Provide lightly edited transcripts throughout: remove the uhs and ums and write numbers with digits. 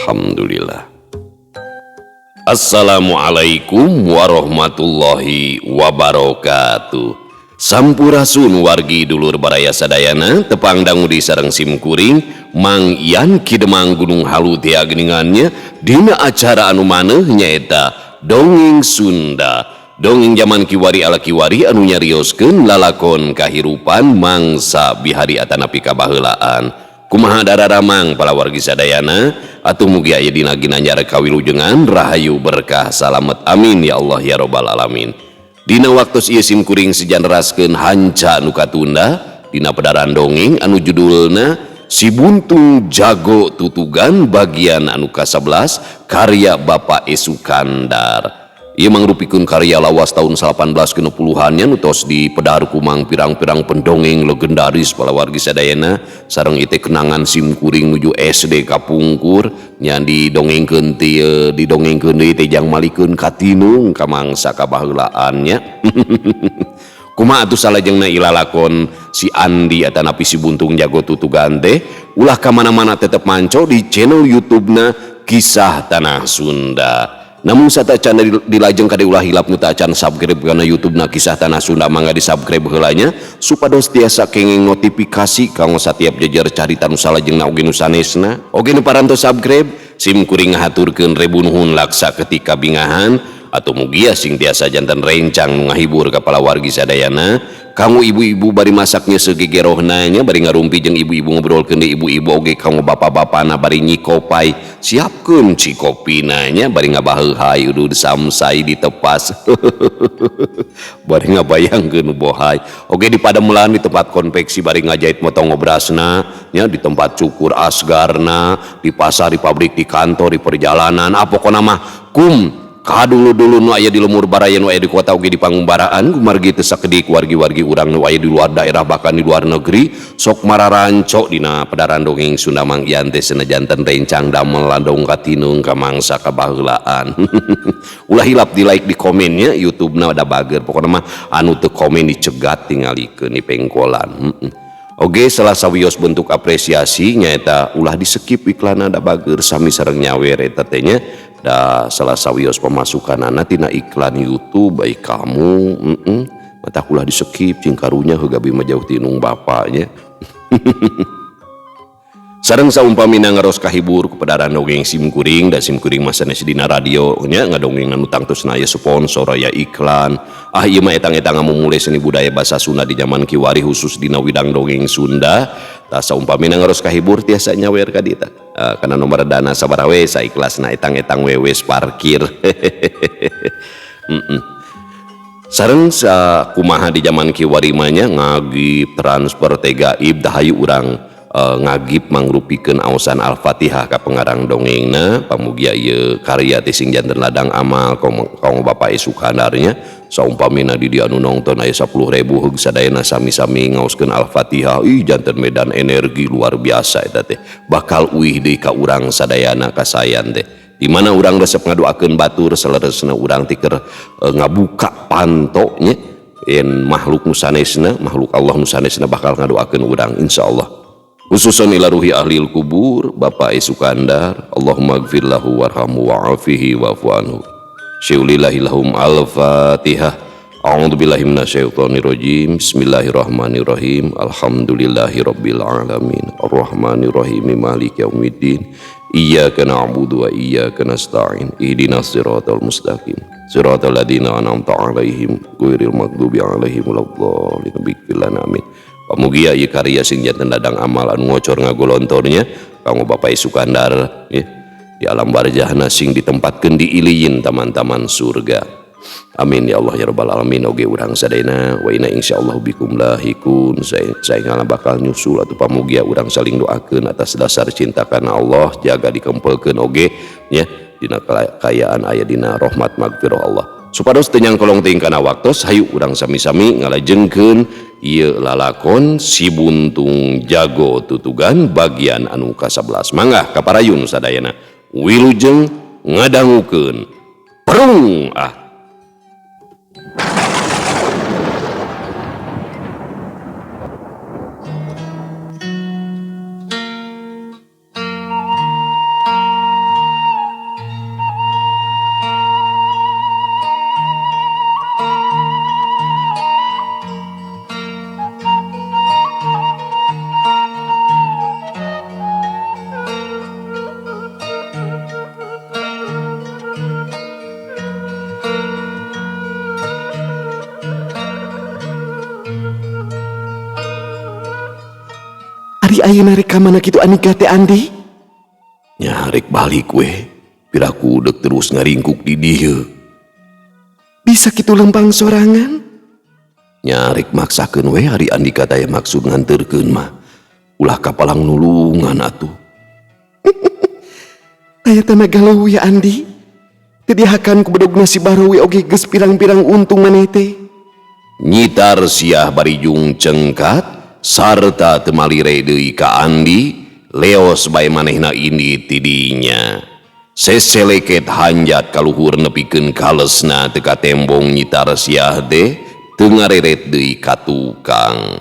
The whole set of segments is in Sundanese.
Alhamdulillah. Assalamualaikum warahmatullahi wabarakatuh. Sampurasun wargi dulur baraya sadayana tepang dangu di sareng simkuring Mang Yan Ki Demang Gunung Halu tea geningannya dina acara anu maneuh nyaeta Dongeng Sunda. Dongeng zaman kiwari ala kiwari anu nyarioskeun lalakon kahirupan mangsa bihari atanapi kabaheulaan. Kumaha dararamang para wargi sadayana atuh mugi aya dina ginanjar kawilujengan rahayu berkah salamet amin ya Allah ya robbal alamin. Dina waktos ieu simkuring sejanraskeun hanca nu katunda dina pedaran dongeng anu judulna Si Buntung Jago Tutugan bagian anu ka-11 karya Bapak Esukandar. Ieu mangrupikeun karya lawas tahun 1860-an nya nu tos dipedar kumang pirang-pirang pendongeng legendaris para wargi sadayana sareng ieu teh kenangan simkuring nuju SD kapungkur nya didongengkeun teh didongengkeun deui teh jang malikeun katinung ka mangsa kabaheulaan nya. Kumaha atuh salajengna ilalakon si Andi atanapi si Buntung Jago Tutugan teh ulah ka mana-mana tetep manco di channel YouTube-na Kisah Tanah Sunda. Namun satacan dilajeng kade ulah hilap nu tacan subscribe kana YouTube na Kisah Tanah Sunda mangga di subscribe heula nya supados tiasa kenging notifikasi kanggo satiap jejer carita nu salajengna oge nu sanesna. Oge nu parantos subscribe sim kuring ngahaturkeun rebu nuhun laksa ketika bingahan atau mugia sing tiasa jantan rencang nu ngahibur ka palawargi sadayana. Kanggo ibu-ibu bari masaknya segegerohna nya bari ngarumpi jeung ibu-ibu ngobrolkeun deui ibu-ibu oge kanggo bapak-bapana bari nyikopai siapkeun cikopina nya bari ngabaheuhai udud samsai ditepas bari ngabayangkeun bohai oge di pademelan di tempat konveksi bari ngajait motong ngobrasna nya di tempat cukur asgarna di pasar di pabrik di kantor di perjalanan ah pokona mah kum kadulu-dulu nu aya di lemur baraya nu aya di kota oge di pangumbaraan kumargi teu sakedik wargi-wargi urang nu aya di luar daerah bahkan di luar negeri sok mararanco dina pedaran dongeng Sunda Mang Ian teh senajanten rencang damel landong katinung ka mangsa kabaheulaan. Ulah hilap di like di komennya YouTube-na da bager pokona mah anu teu komen dicegat tingalikeun di pengkolan. Oge salah sawios bentuk apresiasi nyaeta ulah di skip iklanna da bager sami sareng nyawer eta teh nya. Da salah sawios pemasukanana tina iklan YouTube baik kamu mata ulah di skip cing karunya heuga bi mah jauh tinung bapaknya. Sareng saumpamina ngaros kahibur kepada dongeng simkuring da simkuring mah sanes dina radio nya ngadongeng anu tangtosna aya sponsor aya iklan. Ah ieu mah etang-etang ngamumule seni budaya basa Sunda di zaman kiwari khusus dina widang dongeng Sunda. Tah saumpamina ngaros kahibur tiasa nyawer ka dieu tah. Kana nomor dana sabaraha we saikhlasna etang-etang wewes parkir. Sareng sakumaha di zaman kiwari mah nya ngagib transfer teh gaib dah hayu urang ngagib mangrupikeun aosan Al-Fatihah ka pengarang dongengna pamugia ieu karya teh sing janten ladang amal kanggo Bapak Sukandarnya saumpamina di dieu anu nongton aya 10.000 heug sadayana sami-sami ngaoskeun Al-Fatihah ih janten medan energi luar biasa eta teh bakal uih deui ka urang sadayana kasayan teh di mana urang resep ngadoakeun batur saleresna urang teh keur ngabuka panto nya yen makhluk nu sanesna makhluk Allah nu sanesna bakal ngadoakeun urang insyaallah. Khususan ila ruhi ahlil kubur Bapak Sukandar Allahumma gfir lahu warhamhu wa'afihi wa'fu anhu. Syaulillahi lahum al-Fatihah. A'udzubillahi minasyaitonirrajim. Bismillahirrahmanirrahim. Alhamdulillahi rabbil alamin. Arrahmanirrahim. Maliki yaumiddin. Iyyaka na'budu wa iyyaka nasta'in. Ihdinas siratal mustaqim. Siratal ladzina an'amta 'alaihim ghairil maghdubi 'alaihim waladdallin. Ighfir lana amin. Pamugia ieu karya sing janten ladang amal anu ngocor ngagolontornya kanggo Bapak Sukandar ya, di alam barzahna sing ditempatkeun di iliyin taman-taman surga. Amin ya Allah ya rabbal alamin. Oge urang sadayana wa inna insyaallah bikum lahikun. Saya bakal nyusul atuh pamugia urang saling doakeun atas dasar cinta kana Allah jaga dikempelkeun oge nya dina kekayaan aya dina rahmat magfirah Allah. Supados teu nyangkolong teuing kana waktos hayu urang sami-sami ngalajengkeun ieu lalakon Si Buntung Jago Tutugan bagian anu ka-11. Mangga kaparayun sadayana wilujeng ngadangukeun perung ah. ayeuna rek ka mana kitu Andika teh Andi? Nya rek balik we. Piraku deuk terus ngaringkuk di dieu. Bisa kitu lempang sorangan? Nya rek maksakeun we ari Andika taya maksud nganterkeun mah. Ulah kapalang nulungan atuh. Taya tanaga galau ya Andi. Teu dihakan ku bedog nasi Bahrowi oge geus pirang-pirang untung maneh teh. Nyi Tarsiah barijung cengkat sarta teu malire deui ka Andi, leos bae manehna indit ti dinya. Seseleket hanjat kaluhur nepikeun kalesna teu katembong Nyi Tarsiah teh teu ngareret deui ka tukang.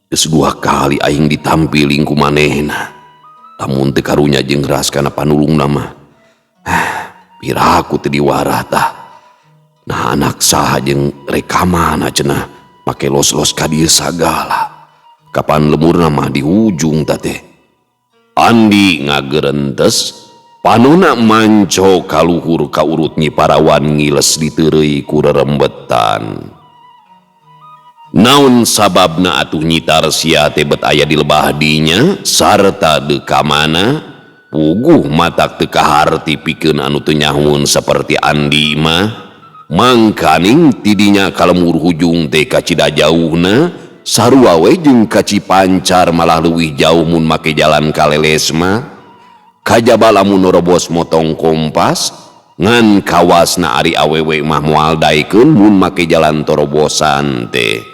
Geus dua kali aing ditampiling ku manehna. Lamun teu karunya jeung ras kana panulungna mah. Piraku teu diwarah tah. Nah anak saha jeung rek ka mana cenah make los-los ka dieu sagala. Kapan lemurna mah di hujung ta teh. Andi ngagerentes panona manco kaluhur ka urut Nyi Parawan ngiles diteureuy ku rerembetan. Naon sababna atuh Nyi Tarsiah teh bet aya di lebah dinya sarta deuk ka mana? Puguh matak teu kaharti pikeun anu teu nyahueun saperti Andi mah. Mangkaning tidinya ka lemur hujung teh kacida jauhna sarua we jeung ka Cipancar malah leuwih jauh mun make jalan kaleles mah. Kajaba lamun norobos motong kompas ngan kawasna ari awewe mah moal daekeun mun make jalan torobosan teh.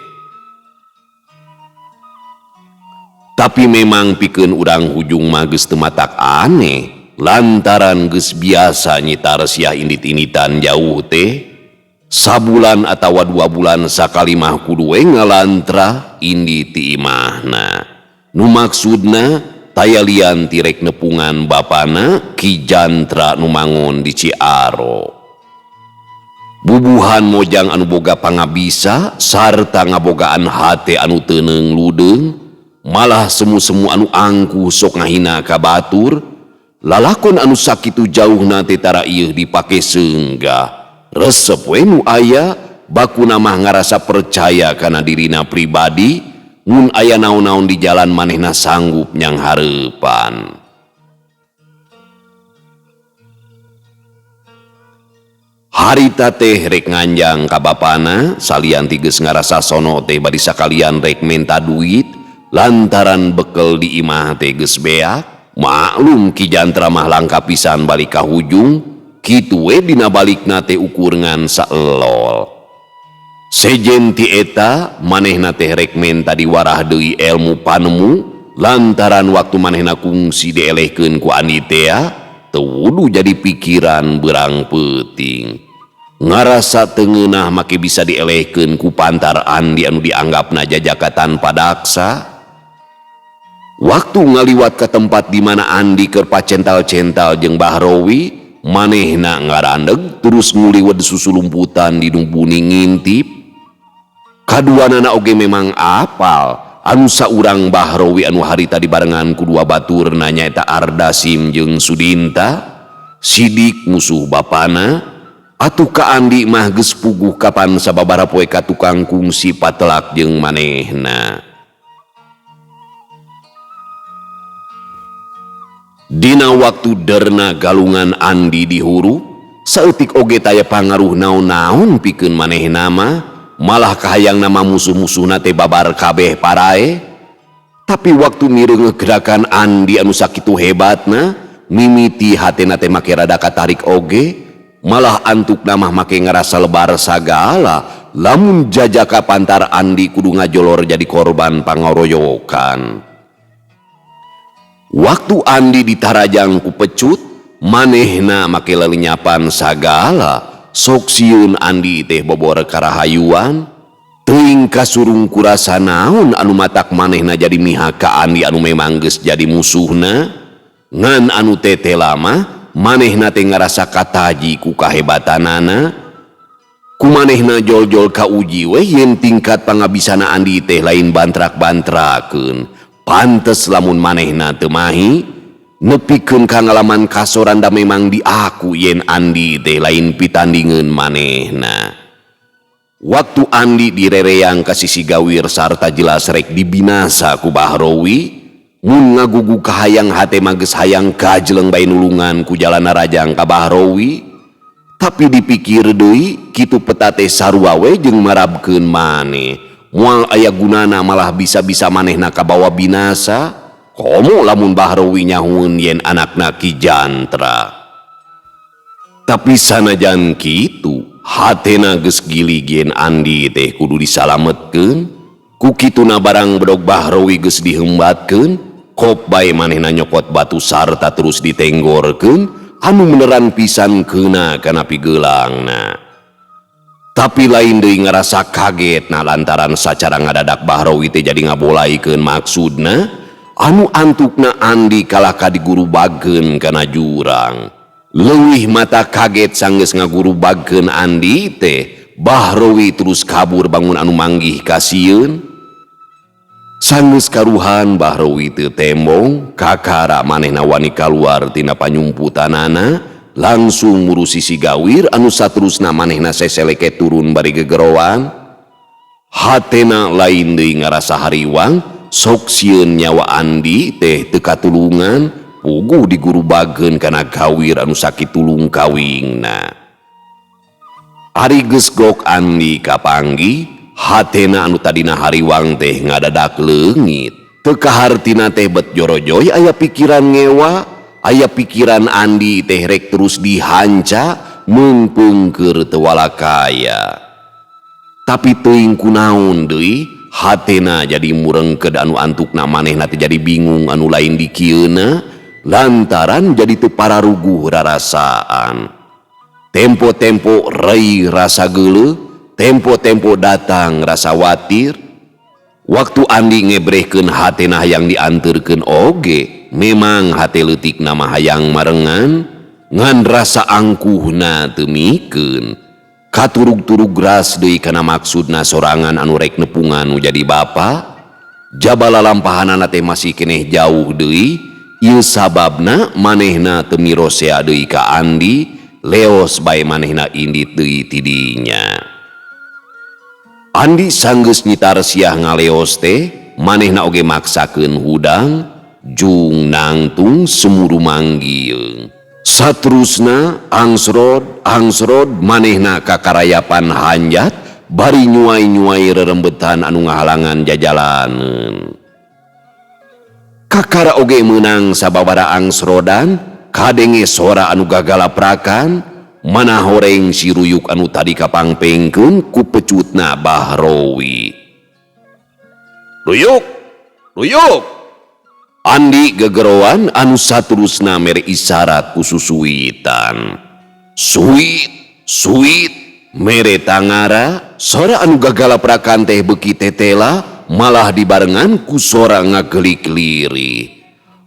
Tapi memang pikeun urang hujung mah geus teu matak aneh lantaran geus biasa Nyi Tarsiah indit-inditan jauh teh. Sabulan atawa 2 bulan sakali mah kudu we ngalantra indi ti imahna. Nu maksudna taya lian ti rek nepungan bapana Ki Jantra nu mangon di Ciaro. Bubuhan mojang anu boga pangabisa sarta ngabogaan hate anu teu ludeung malah semu-semu anu angkuh sok ngahina ka batur lalakon anu sakitu jauhna teh tara ieu dipake seunggah. Resep we nu aya bakuna mah ngarasa percaya kana dirina pribadi mun aya naon-naon di jalan manehna sanggup nyang hareupan. Harita teh rek nganjang ka bapana salian ti geus ngarasa sono teh bari sakalian rek menta duit lantaran bekel di imah teh geus beak. Maklum Ki Jantra mah langka pisan balik ka hujung. Kitu we dina balikna teh ukur ngan saelol. Sejen ti eta manehna teh rek menta diwarah deui ilmu panemu lantaran waktu manehna kungsi dielehkeun ku Andi tea teu wudu jadi pikiran berang peuting. Ngarasa teu ngeunah make bisa dielehkeun ku pantar Andi anu dianggapna jajaka tanpa daksa. Waktu ngaliwat ke tempat di mana Andi keur pacental-cental jeung Bahrowi, manehna ngarandeg terus nguliwed susu lumputan di numbuni ngintip. Kaduanana oge memang apal anu saurang Bahrowi anu harita dibarengan ku dua baturna nyaeta Ardasim jeung Sudinta, Sidik musuh bapana. Atuh ka Andi mah geus puguh kapan sababaraha poe ka tukang kungsi patelak jeung manehna. Dina waktu derna galungan Andi dihuru, saeutik oge taya pangaruh naon-naon pikeun manehna mah, malah kahayang nama musuh-musuhna teh babar kabeh parae. Tapi waktu mireungeuh gerakan Andi anu sakitu hebatna, mimiti hatena teh make rada katarik oge, malah antukna mah make ngarasa lebar sagala, lamun jajaka pantar Andi kudu ngajolor jadi korban pangoroyokan. Waktu Andi ditarajang ku pecut, manehna make lelenyapan sagala, sok sieun Andi teh bobor karahayuan, teuing kasurung kurasa naon anu matak manehna jadi mihak ka Andi anu memang geus jadi musuhna, ngan anu tete lama manehna teh ngarasa kataji ku kahebatanana, ku manehna jol-jol kauji we yen tingkat pangabisana Andi teh lain bantrak-bantrakeun. Pantes lamun manehna teu mahi nepikeun ka ngalaman kasoran da memang diaku yen Andi teh lain pitandingeun manehna. Waktu Andi direreyang ka sisi gawir sarta jelas rek dibinasa ku Bahrowi, mun ngagugu kahayang hate mah geus hayang kajleng bae nulungan ku jalana rajang ka Bahrowi, tapi dipikir deui kitu peta teh sarua we jeung marabkeun maneh. Moal aya gunana malah bisa-bisa manehna kabawa binasa, komo lamun Bahrowi nyahueun yen anakna Ki Jantra. Tapi sanajan kitu, hatena geus gilig yen Andi teh kudu disalametkeun. Ku kituna barang bedog Bahrowi geus dihembatkeun, kop bae manehna nyokot batu sarta terus ditenggorkeun anu meneran pisan keuna kana pigeulangna. Tapi lain deui ngarasa kaget na lantaran sacara ngadadak Bahrowi teh jadi ngabolaikeun maksudna anu antukna Andi kalah ka digurubagkeun kana jurang. Leuwih mata kaget sanggeus ngagurubagkeun Andi teh, Bahrowi terus kabur bangun anu manggih kasieun. Sanggeus karuhan Bahrowi teu tembong, kakara manehna wani kaluar tina panyumputanana, langsung ngurusi si gawir anu saterusna manehna seseleke turun bari gegeroan. Hatena lain deui ngarasa hariwang, sok sieun nyawa Andi teh teu katulungan, puguh digurubageun kana gawir anu sakitu lungkawingna. Ari geus gok Andi kapanggih, hatena anu tadina hariwang teh ngadadak leungit. Teu kahartina teh bet jorojoy aya pikiran ngewa, aya pikiran Andi teh rek terus dihanca meungpeungkeur teu walakaya. Tapi teuing kunaon deui, hatena jadi murengked anu antukna manehna teh jadi bingung anu lain dikieuna, lantaran jadi teu pararuguh rarasaan. Tempo-tempo rei rasa geuleuh, tempo-tempo datang rasa watir. Waktu Andi ngebrehkeun hatena hayang dianterkeun oge, memang hate leutik nama hayang marengan, ngan rasa angkuhna teu mikeun. Katurug-turug ras deui kana maksudna sorangan anu rek nepungan nu jadi bapa. Jaba lalampahanana teh masih keneh jauh deui, ieu sababna manehna teu mirosea deui ka Andi, leos bae manehna indit deui tidinya. Andi sanggeus nyitar siah ngaleos teh, manehna oge maksakeun hudang, jung nangtung sumuru manggieung. Saterusna angsrod angsrod manehna kakarayapan hanjat bari nyuai-nyuai rerembetan anu ngahalangan jajalaneun. Kakara oge meunang sababara angsrodan, kadenge sora anu gagalaprakan, mana horeng si Ruyuk anu tadi kapangpengkeun ku pecutna Bahrowi. Ruyuk, Ruyuk. Andi gegeroan anu saterusna mere isyarat ku susuwitan. Suit, suit, mere tangara, sora anu gagalaprakan teh beuki tetela, malah dibarengan ku sora ngagelik lirih.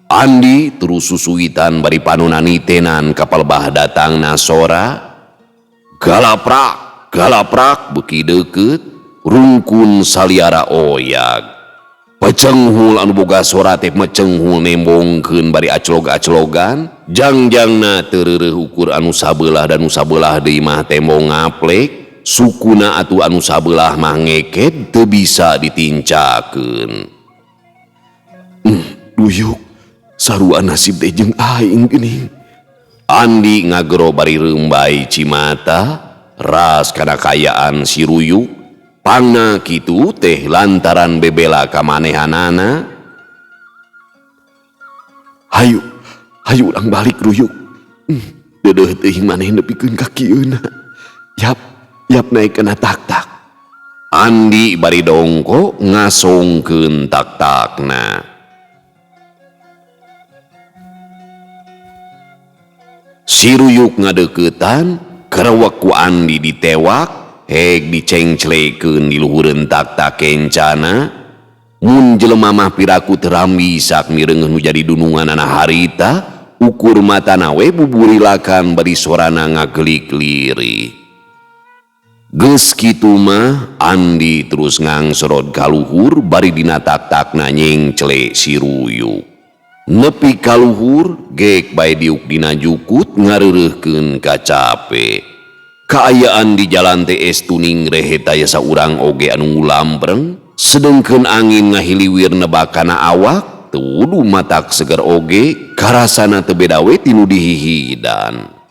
Andi terus susuwitan bari panona nitenan kapal bah datangna sora. Galaprak, galaprak beuki deukeut, rungkun saliara oyag. Pecenghul anu boga sora teh mecenghul nembongkeun bari aclog-aclogan, jangjangna teu reureuh ukur anu sabelah dan nu sabelah deui mah tembong ngaplek, sukuna atuh anu sabelah mah ngeket teu bisa ditincakeun. Duyuk, sarua nasib teh jeung aing geuning. Andi ngagero bari reumbai cimata, ras kana kaayaan si Ruyuk. Pangna kitu teh lantaran bebela kamanehanana. Hayu, hayu urang balik Ruyuk. Deudeuh teuing maneh nepikeun ka kieuna. Yap, yap naik kana tak-tak. Andi bari dongko ngasongkeun tak-takna. Si Ruyuk ngadeuketan, kerewek ku Andi ditewak, heg dicengclekeun di luhureun tak-tak kencana. Mun jelema mah piraku terambi sak mireungeuh nu jadi dununganana harita, ukur matana we buburilakan bari sorana ngagelik lirih. Geus kitu mah Andi terus ngangsorot ka luhur bari dina tak-takna nyengcle si Ruyuk. Nepi ka luhur gek bae diuk dina jukut ngareureuhkeun kacape. Kaayaan di jalan teh es tuning rehe taya saurang oge anu ngulampreng, sedengkeun angin ngahiliwir nebak kana awak, teu wudu matak seger oge, karasana teu beda we ti nu dihihidan.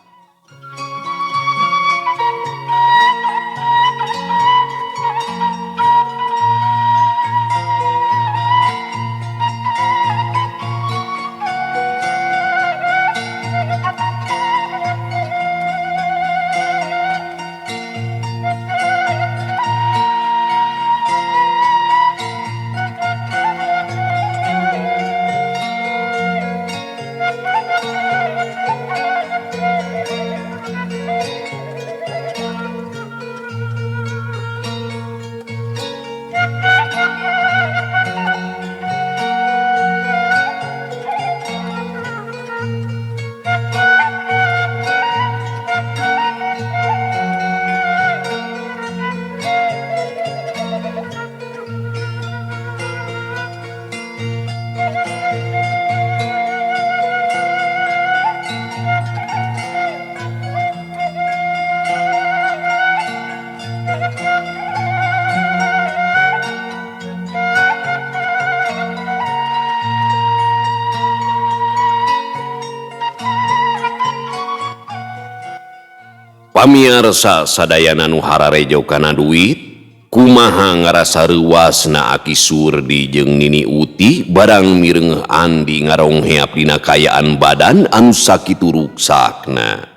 Pamiarsa sadayana nu hararejo kana duit, kumaha ngarasa reuasna Aki Surdi jeung Nini Uti barang mireungeuh Andi ngarongheap dina kaayaan badan anu sakitu ruksakna.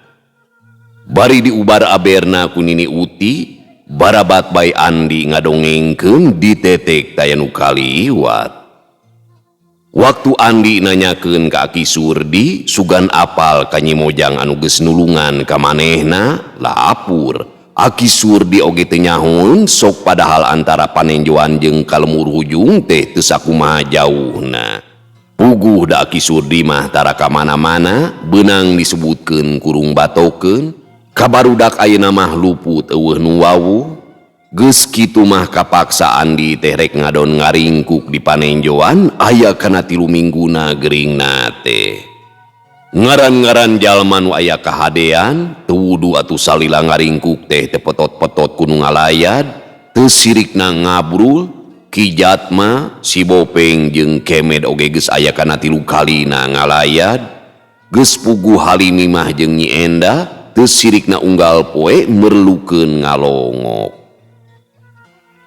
Bari diubar aberna ku Nini Uti, barabat bae Andi ngadongengkeun ditetek taya nu kaliwat. Waktu Andi nanyakeun ka Aki Surdi, sugan apal ka Nyi Mojang anu geus nulungan ka manehna, lapur. Aki Surdi oge teu nyahoeun, sok padahal antara panenjoan jeung kalemur hujung teh teu sakumaha jauhna. Puguh da Aki Surdi mah tara ka mana-mana, beunang disebutkeun kurung batokeun, kabarudak ayeuna mah luput eueuh nu wawuh. Geus kitu mah kapaksa Andi teh rek ngadon ngaringkuk di panenjoan aya kana 3 mingguna geuringna teh. Ngaran-ngaran jalma nu aya kahadean, teu wudu atuh salila ngaringkuk teh teu petot-petot ku nu ngalayad, teu sirikna ngabrul, Ki Jatma, si Bopeng jeung Kemed oge geus aya kana 3 kalina ngalayad. Geus puguh Halimi mah jeung Nyi Enda, teu sirikna unggal poe merlukeun ngalongok.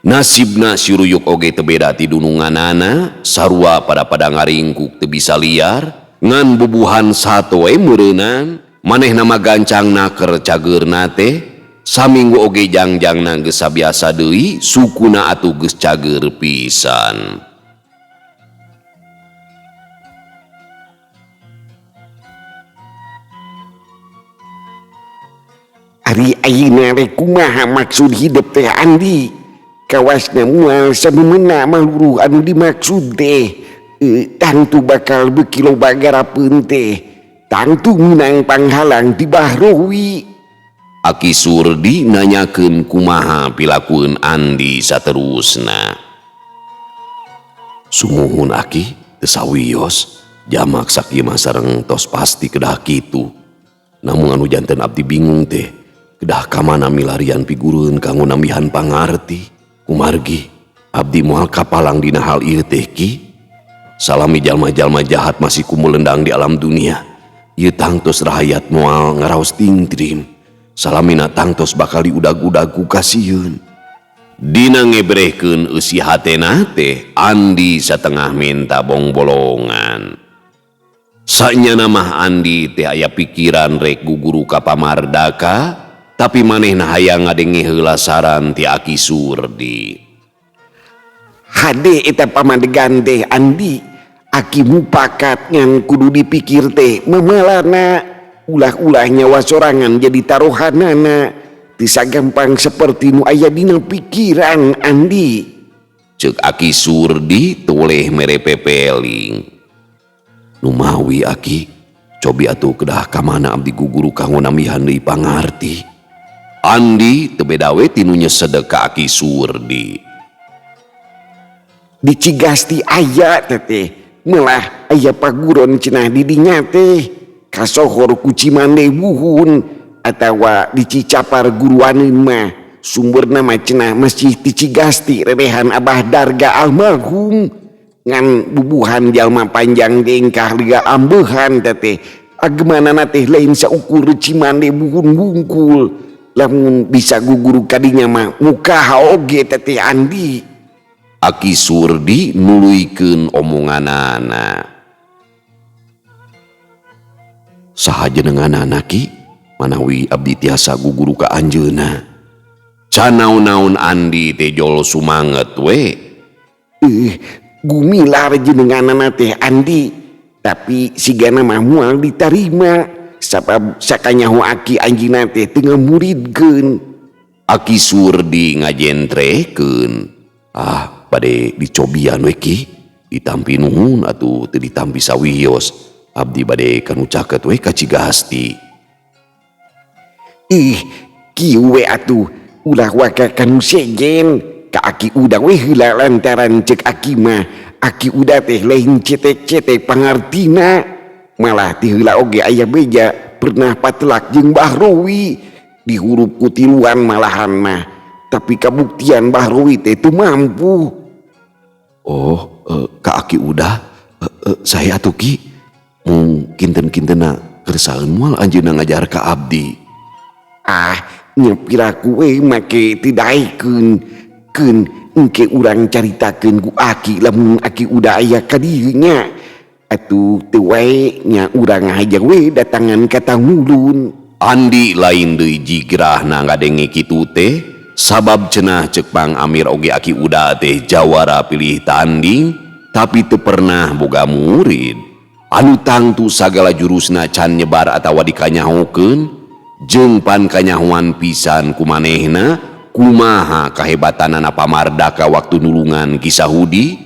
Nasibna si Ruyuk oge teu beda ti dununganana, sarua pada-pada ngaringkuk teu bisa liar, ngan bubuhan satoe meureunan, manehna mah gancang naker cageurna teh, saminggu oge jangjangna geus sabiasa deui, sukuna atuh geus cager pisan. Ari ayeuna rek kumaha maksud hidup teh Andi? Kawasna moal samemena maluruh anu dimaksud teh. Tangtu bakal beuki loba garapeun teh. Tangtu meunang panghalang ti Bahrowi. Aki Surdi nanyakeun kumaha pilakueun Andi saterusna. Sumuhun Aki teu sawios, jamak sakieu mah sareng tos pasti kedah kitu. Namun anu janten abdi bingung teh, kedah ka mana milarian pigureun kanggo nambihan pangarti. Kumargi abdi moal kapalang dina hal ieu teh Ki. Salami jalma-jalma jahat masih kumulendang di alam dunia. Ieu tangtos rahayat moal ngaraos tingtrim. Salamina tangtos bakal diudag-udag ku kasieun. Dina ngebrehkeun eusi hatena teh Andi satengah minta bongbolongan. Sanyana mah Andi teh aya pikiran rek guguru ka pamardaka, tapi manehna hayang ngadenge heula saran ti Aki Surdi. Hade eta pamadegan teh Andi, Aki mupakat ngan kudu dipikir teh memalana, ulah-ulah nyawa sorangan jadi taruhanana, teu sagampang seperti nu aya dina pikiran Andi. Ceuk Aki Surdi toleh mere pepeling. Numawi Aki, cobi atuh kedah ka mana abdi guguru kanggo nambihan deui pangarti. Andi teu beda we tinu nyesedek ka Aki Surdi. Di Cigasti aya teteh, melah aya paguron cenah di dinya teh, kasohor ku Cimande buhun, Atawa di Cicapar guruaneun mah sumberna mah cenah masih ti Cigasti rerehan Abah Darga almarhum ngan bubuhan jalma panjang dengkah liga ambehan teteh agemanana teh lain saukur Cimande buhun bungkul lamun bisa guguru kadinya mah muka oge teteh Andi. Aki Surdi nuluykeun omonganana. Saha jenenganana Ki manawi abdi tiasa guguru ka anjeunna. Can naon-naon Andi teh jol sumanget we. Gumilar jenenganana teh Andi, tapi sigana mah moal ditarima sabab sakanyaho aki anjeunna teh teu ngamuridkeun. Aki Surdi ngajentrekeun. Ah, bade dicobian we Ki, ditampi nuhun atuh teu ditampi sawios. Abdi bade kanu caket we ka Cigasti. Ih, kieu we atuh ulah waka kanu sejen ka Aki Uda we heula lantaran cek aki mah Aki Uda teh lain cetek-cetek pangartina malah ti heula oge aya beja pernah patelak jeung Bahrowi dihurup ku tiluan malahan mah tapi kabuktian Bahrowi teh teu mampu. Oh, ka Aki Uda, saya atuh Ki mung kinten-kintena kersaeun moal anjeunna ngajar ka abdi. Ah, nyepiraku we make teu daekeun keun engke urang caritakeun ku Aki lamun Aki Uda aya ka dieu nya. Atuh teu wae nya urang haja we datangan ka Tangulun. Andi lain deui jigrahna ngadenge kitu teh sabab cenah ceuk Pang Amir oge Aki Uda teh jawara pilih tanding tapi teu pernah boga murid. Anu tangtu sagala jurusna can nyebar atawa dikanyahokeun jeung pan kanyahoan pisan ku manehna kumaha kahebatanana Pamardaka waktu nulungan Ki Sahudi.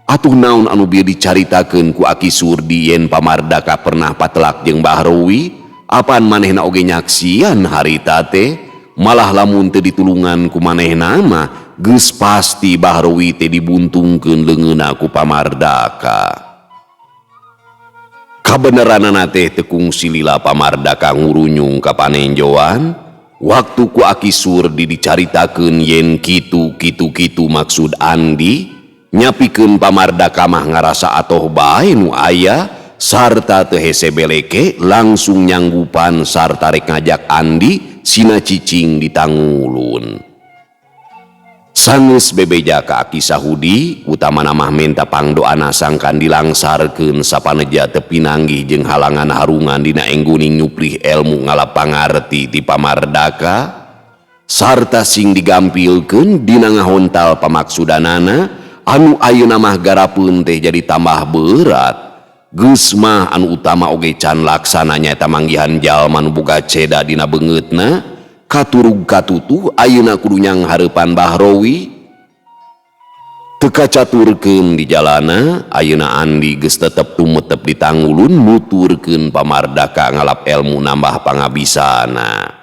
Atuh naon anu bieu dicaritakeun ku Aki Surdi yen Pamardaka pernah patelak jeung Bahrowi apan manehna oge nyaksian harita teh malah lamun teu ditulungan ku manehna mah geus pasti Bahrowi teh dibuntungkeun leungeunna ku Pamardaka. Kabeneranana teh teu kungsi lila Pamardaka ngurunyung ka panenjoan waktu ku Aki Surdi dicaritakeun yen kitu kitu kitu maksud Andi nyapikeun Pamardaka mah ngarasa atoh bae nu aya sarta teu hese beleke langsung nyanggupan sarta rek ngajak Andi sina cicing di Tangulun. Sanggeus bebeja ka Aki Sahudi utamana mah menta pangdoana sangkan dilangsarkeun sapaneja teu pinanggih jeung halangan harungan dina engguning nyuprih elmu ngalap pangarti ti Pamardaka sarta sing digampilkeun dina ngahontal pamaksudanana anu ayeuna mah garapeun teh jadi tambah berat. Geus mah anu utama oge can laksana nyaeta manggihan jalma nu boga ceda dina beungeutna katurug katutuh ayeuna kudu nyanghareupan Bahrowi. Teu kacaturkeun di jalana ayeuna Andi geus tetep tumetep di Tangulun nuturkeun Pamardaka ngalap elmu nambah pangabisana.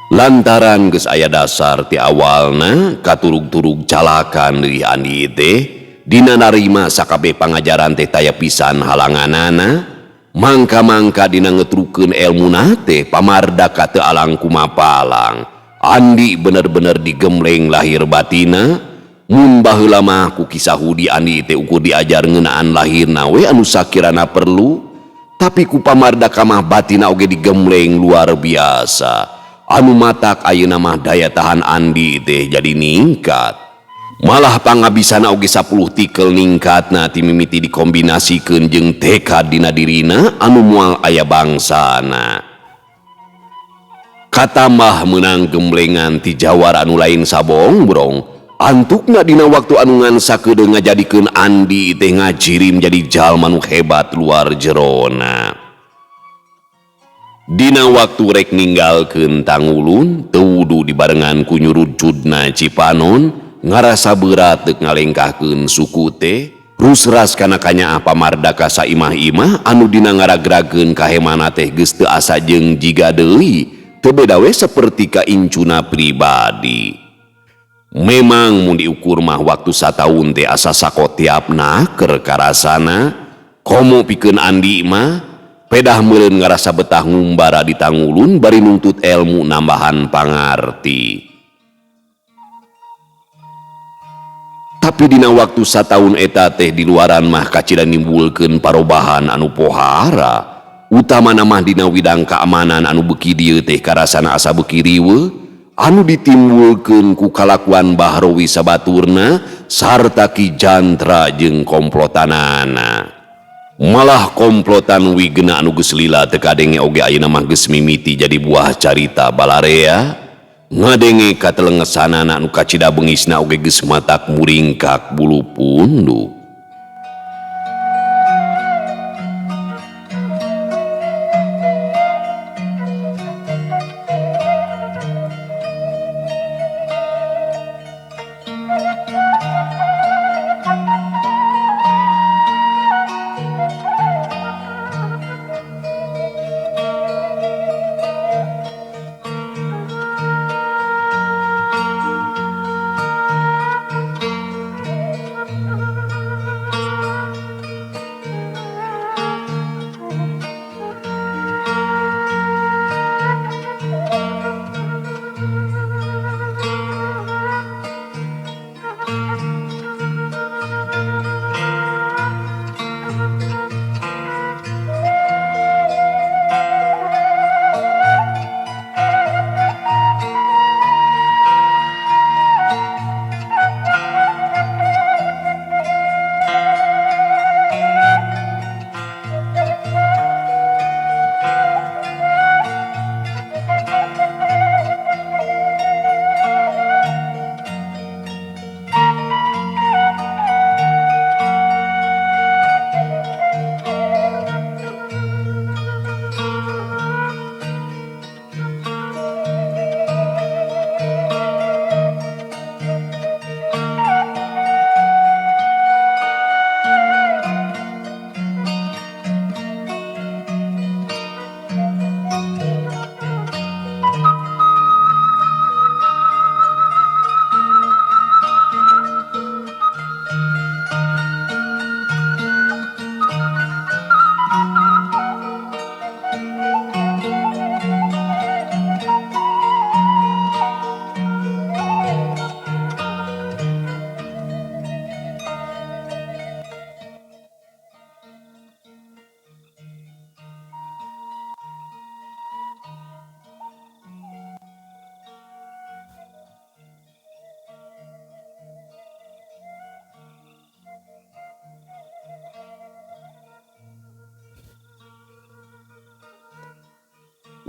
Lantaran geus aya dasar ti awalna katurug-turug calakan deui Andi teh dina narima sakabeh pangajaran teh taya pisan halanganana mangka-mangka dina ngetrukeun elmuna teh Pamardaka teu alang kumapalang. Andi bener-bener digembleng lahir batina. Mun baheula mah ku Ki Sahudi Andi teh ukur diajar ngeunaan lahirna we anu sakirana perlu, tapi ku Pamardaka mah batina oge digembleng luar biasa. Anu matak ayeuna mah daya tahan Andi teh jadi ningkat. Malah pangabisana oge 10 tikel ningkatna ti mimiti dikombinasikeun jeung tekad dina dirina anu moal aya bangsana. Katambah meunang gemblengan ti jawara anu lain sabongbrong, antukna dina waktu anu ngan sakedeung ngajadikeun Andi teh ngajirim jadi jalma nu hebat luar jerona. Dina waktu rek ninggalkeun Tangulun teu wudu dibarengan ku nyurudcudna Cipanon ngarasa berat deuk ngalengkahkeun suku teh rusras kana kanyaah Pamardaka saimah-imah anu dina ngaragrageun kahemana teh geus teu asa jeung jiga deui teu beda we saperti ka incuna pribadi. Memang mun diukur mah waktu sataun teh asa sakotiapna keur karasana komo pikeun Andi mah pedah meureun ngarasa betah ngumbara di Tangulun bari nuntut ilmu nambahan pangarti. Tapi dina waktu sataun eta teh di luaran mah kacida nimbulkeun parobahan anu pohara, utamana mah dina widang keamanan anu beuki dieu teh karasana asa beuki riweuh anu ditimbulkeun ku kalakuan Bahrowi sabaturna sarta Ki Jantra jeung komplotanana. Malah komplotan Wigena anu geus lila teu kadenge oge ayeuna mah geus mimiti jadi buah carita balarea. Ngadenge katelengesanana anu kacida bengisna oge geus matak muringkak bulu punduk.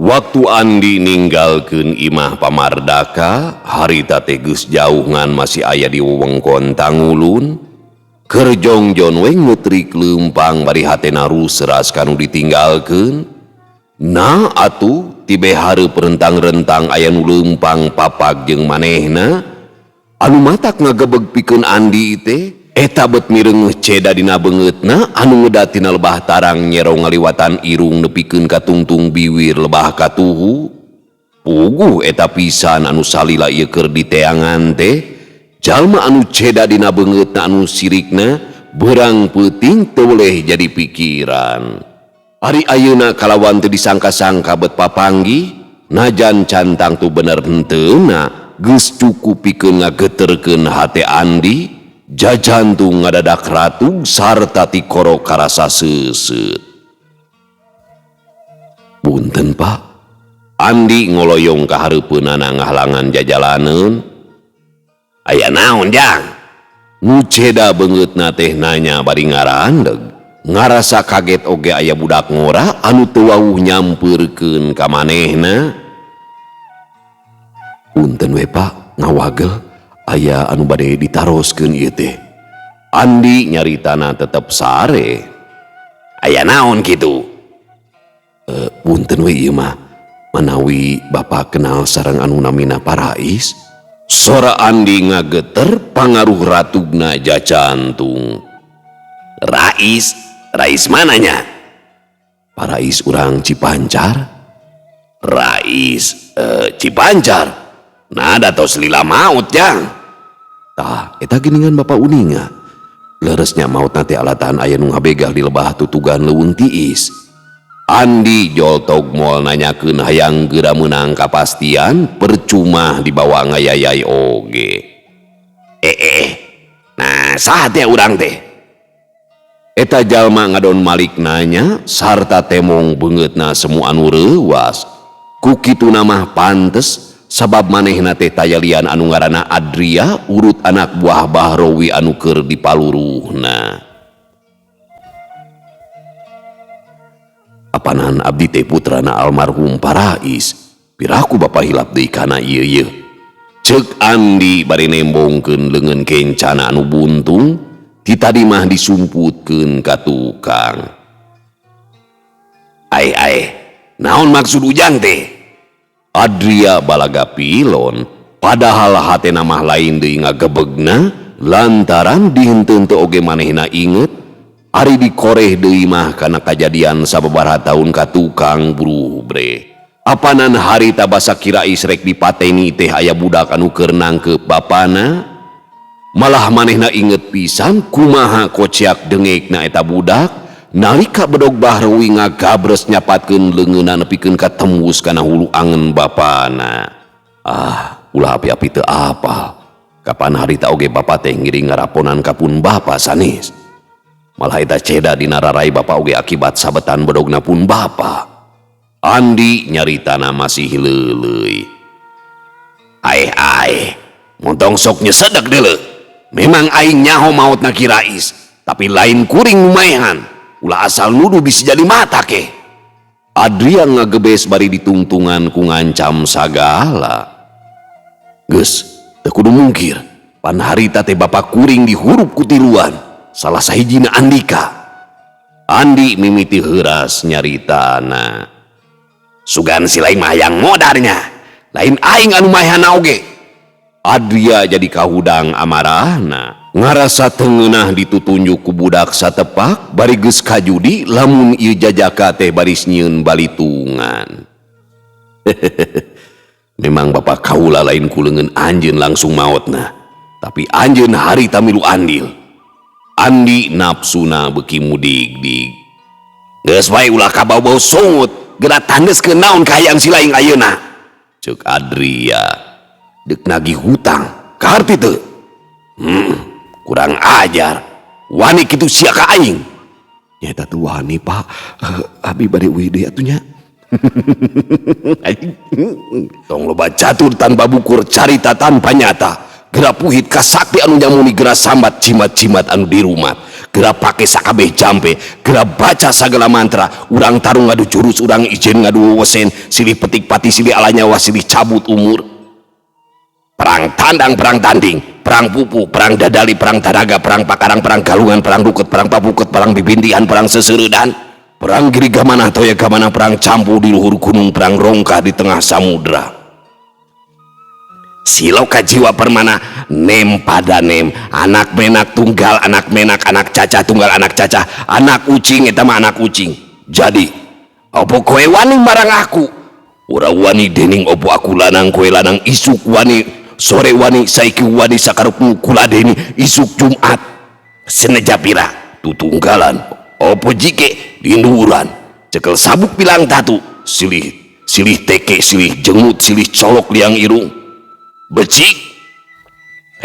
Waktu Andi ninggalkeun imah Pamardaka, harita teh geus jauh ngan masih aya di wewengkon Tangulun. Keur jongjon we ngetrik leumpang bari hatena ruseras kanu ditinggalkeun. Nah atuh tibe hareup rentang-rentang aya nu leumpang papag jeung manehna. Anu matak ngagebeg pikeun Andi teh eta bet mireungeuh ceda dina beungeutna anu ngedatina lebah tarang nyero ngaliwatan irung nepikeun ka tungtung biwir lebah katuhu. Puguh eta pisan anu salila ieu keur diteangan teh jalma anu ceda dina beungeutna anu sirikna beurang peuting teu boleh jadi pikiran. Ari ayeuna kalawan teu disangka-sangka bet papanggih najan cantang tu bener henteuna geus cukup pikeun ngageterkeun hate Andi. Jajantung ngadadak ratug sarta tikoro karasa seuseut. Punten Pak. Andi ngoloyong ka hareupeunana ngahalangan jajalaneun. Aya naon jang? Nu ceda beungeutna teh nanya bari ngarandeg. Ngarasa kaget oge aya budak ngora anu teu wawuh nyampeurkeun ka manehna. Punten we Pak, ngawagel. Aya anu bade ditaroskeun ieu teh. Andi nyaritana tetep sare. Aya naon kitu? Punten we ieu mah. Manawi Bapak kenal sareng anu namina Parais? Sora Andi ngageter pangaruh ratugna jacantung. Rais? Rais mananya? Parais urang Cipancar. Rais Cipancar? Nada tos lila maut jang. Tah, eta geuningan Bapak uninga. Leresnya maotna teh alatan aya nu ngabegal di lebah tutugan leuweung tiis. Andi joltog moal nanyakeun hayang geura meunang kapastian percuma dibawa ngayayai oge. Nah, saha teh urang teh? Eta jalma ngadon malik nanya sarta temong beungeutna semu anu reuwas. Ku kituna mah pantes sabab manehna teh tayalian anu ngaranna Adria urut anak buah Bahrowi anu keur dipaluruhna. Apanan abdi teh putrana almarhum Parais. Piraku bapa hilap deui kana ieu yeuh. Ceuk Andi bari nembongkeun leungeun kencana anu buntung, ti tadi mah disumputkeun ka tukang. Ai ai, naon maksud ujang teh? Adria balaga pilon, padahal hatena mah lain deui ngagebegna lantaran dihenteun teu oge manehna inget. Ari dikoreh deui mah kana kajadian sababaraha taun ka tukang brubre. Apanan harita basa Kirais rek dipateni teh aya budak anu keur nangkep bapana. Malah manehna inget pisan kumaha kociak dengekna eta budak nalika bedog Bahrowi ngagabres nyapatkeun leungeunna nepikeun ka tembus kana hulu angen bapana. Ah, ulah api-api teu apal. Kapan harita oge bapa teh ngiring ngaraponan ka pun bapa sanes. Malah eta ceda dina rarai bapa oge akibat sabetan bedogna pun bapa. Andi nyaritana masih leuleuy. Aeh aeh, montong sok nyesedek deuleu. Memang aing nyaho maotna Kirais, tapi lain kuring lumayan. Ulah asal nuduh bisa jadi mata ke. Adria ngagebes bari ditungtungan ku ngancam sagala. Geus, teu kudu mungkir. Pan harita teh bapa kuring dihurup ku tiluan. Salah sahijina Andika. Andi mimiti heuras nyaritana. Sugan si lain mah hayang modarnya. Lain aing anu mahana oge. Adria jadi kahudang amarahna. Ngarasa tengenah ditutunjuk ku budak satepak bari geus kajudi lamun ieu jajaka teh baris nyieun balitungan. Memang bapak kaula lain ku leungeun anjeun langsung maotna. Tapi anjeun harita milu andil. Andi nafsuna beuki mudig-dig. Geus bae ulah kabau-bau sungut, geura tandeskeun naon kahayang si laing ayeuna. Ceuk Adria, deuk nagih hutang, kaharti teu? Kurang ajar. Wani kitu sia ka aing. Nyaeta teu wani, Pak. Abi bade uih deui atuh nya. Tong loba catur tanpa bukur, carita tanpa nyata. Geura puhit kasakti anu nyamuni, geura sambat jimat-jimat anu dirumat. Geura pake sakabeh jampe, geura baca sagala mantra, urang tarung ngadu jurus, urang ijen ngadu wewesen, silih petik pati, silih ala nyawa, silih cabut umur. Perang tandang, perang tanding, perang pupu, perang dadali, perang taraga, perang pakarang, perang galungan, perang ruket, perang papuket, perang bibintihan, perang sesereudan, perang giri gamanah, toya gamanah, perang campu di luhur gunung, perang rongkah di tengah samudra. Siloka jiwa permana, nem pada nem, anak menak tunggal, anak menak, anak cacah tunggal, anak cacah, anak ucing, eta mah anak ucing. Jadi, opo kowe wani marang aku? Ora wani dening opo aku lanang, kowe lanang, isuk wani, sore wani, saiki wani, sakarepmu kuladeni, isuk Jumat. Seneja pira, tutunggalan, opo jike, dinduran, cekel sabuk pilang tatu, silih, silih teke, silih jengut, silih colok liang irung. Becik.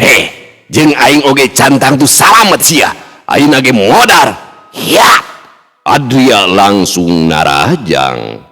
Heh, jeung aing oge cantang tu salamet sia. Aing ge modar. Ya. Adria langsung narajang.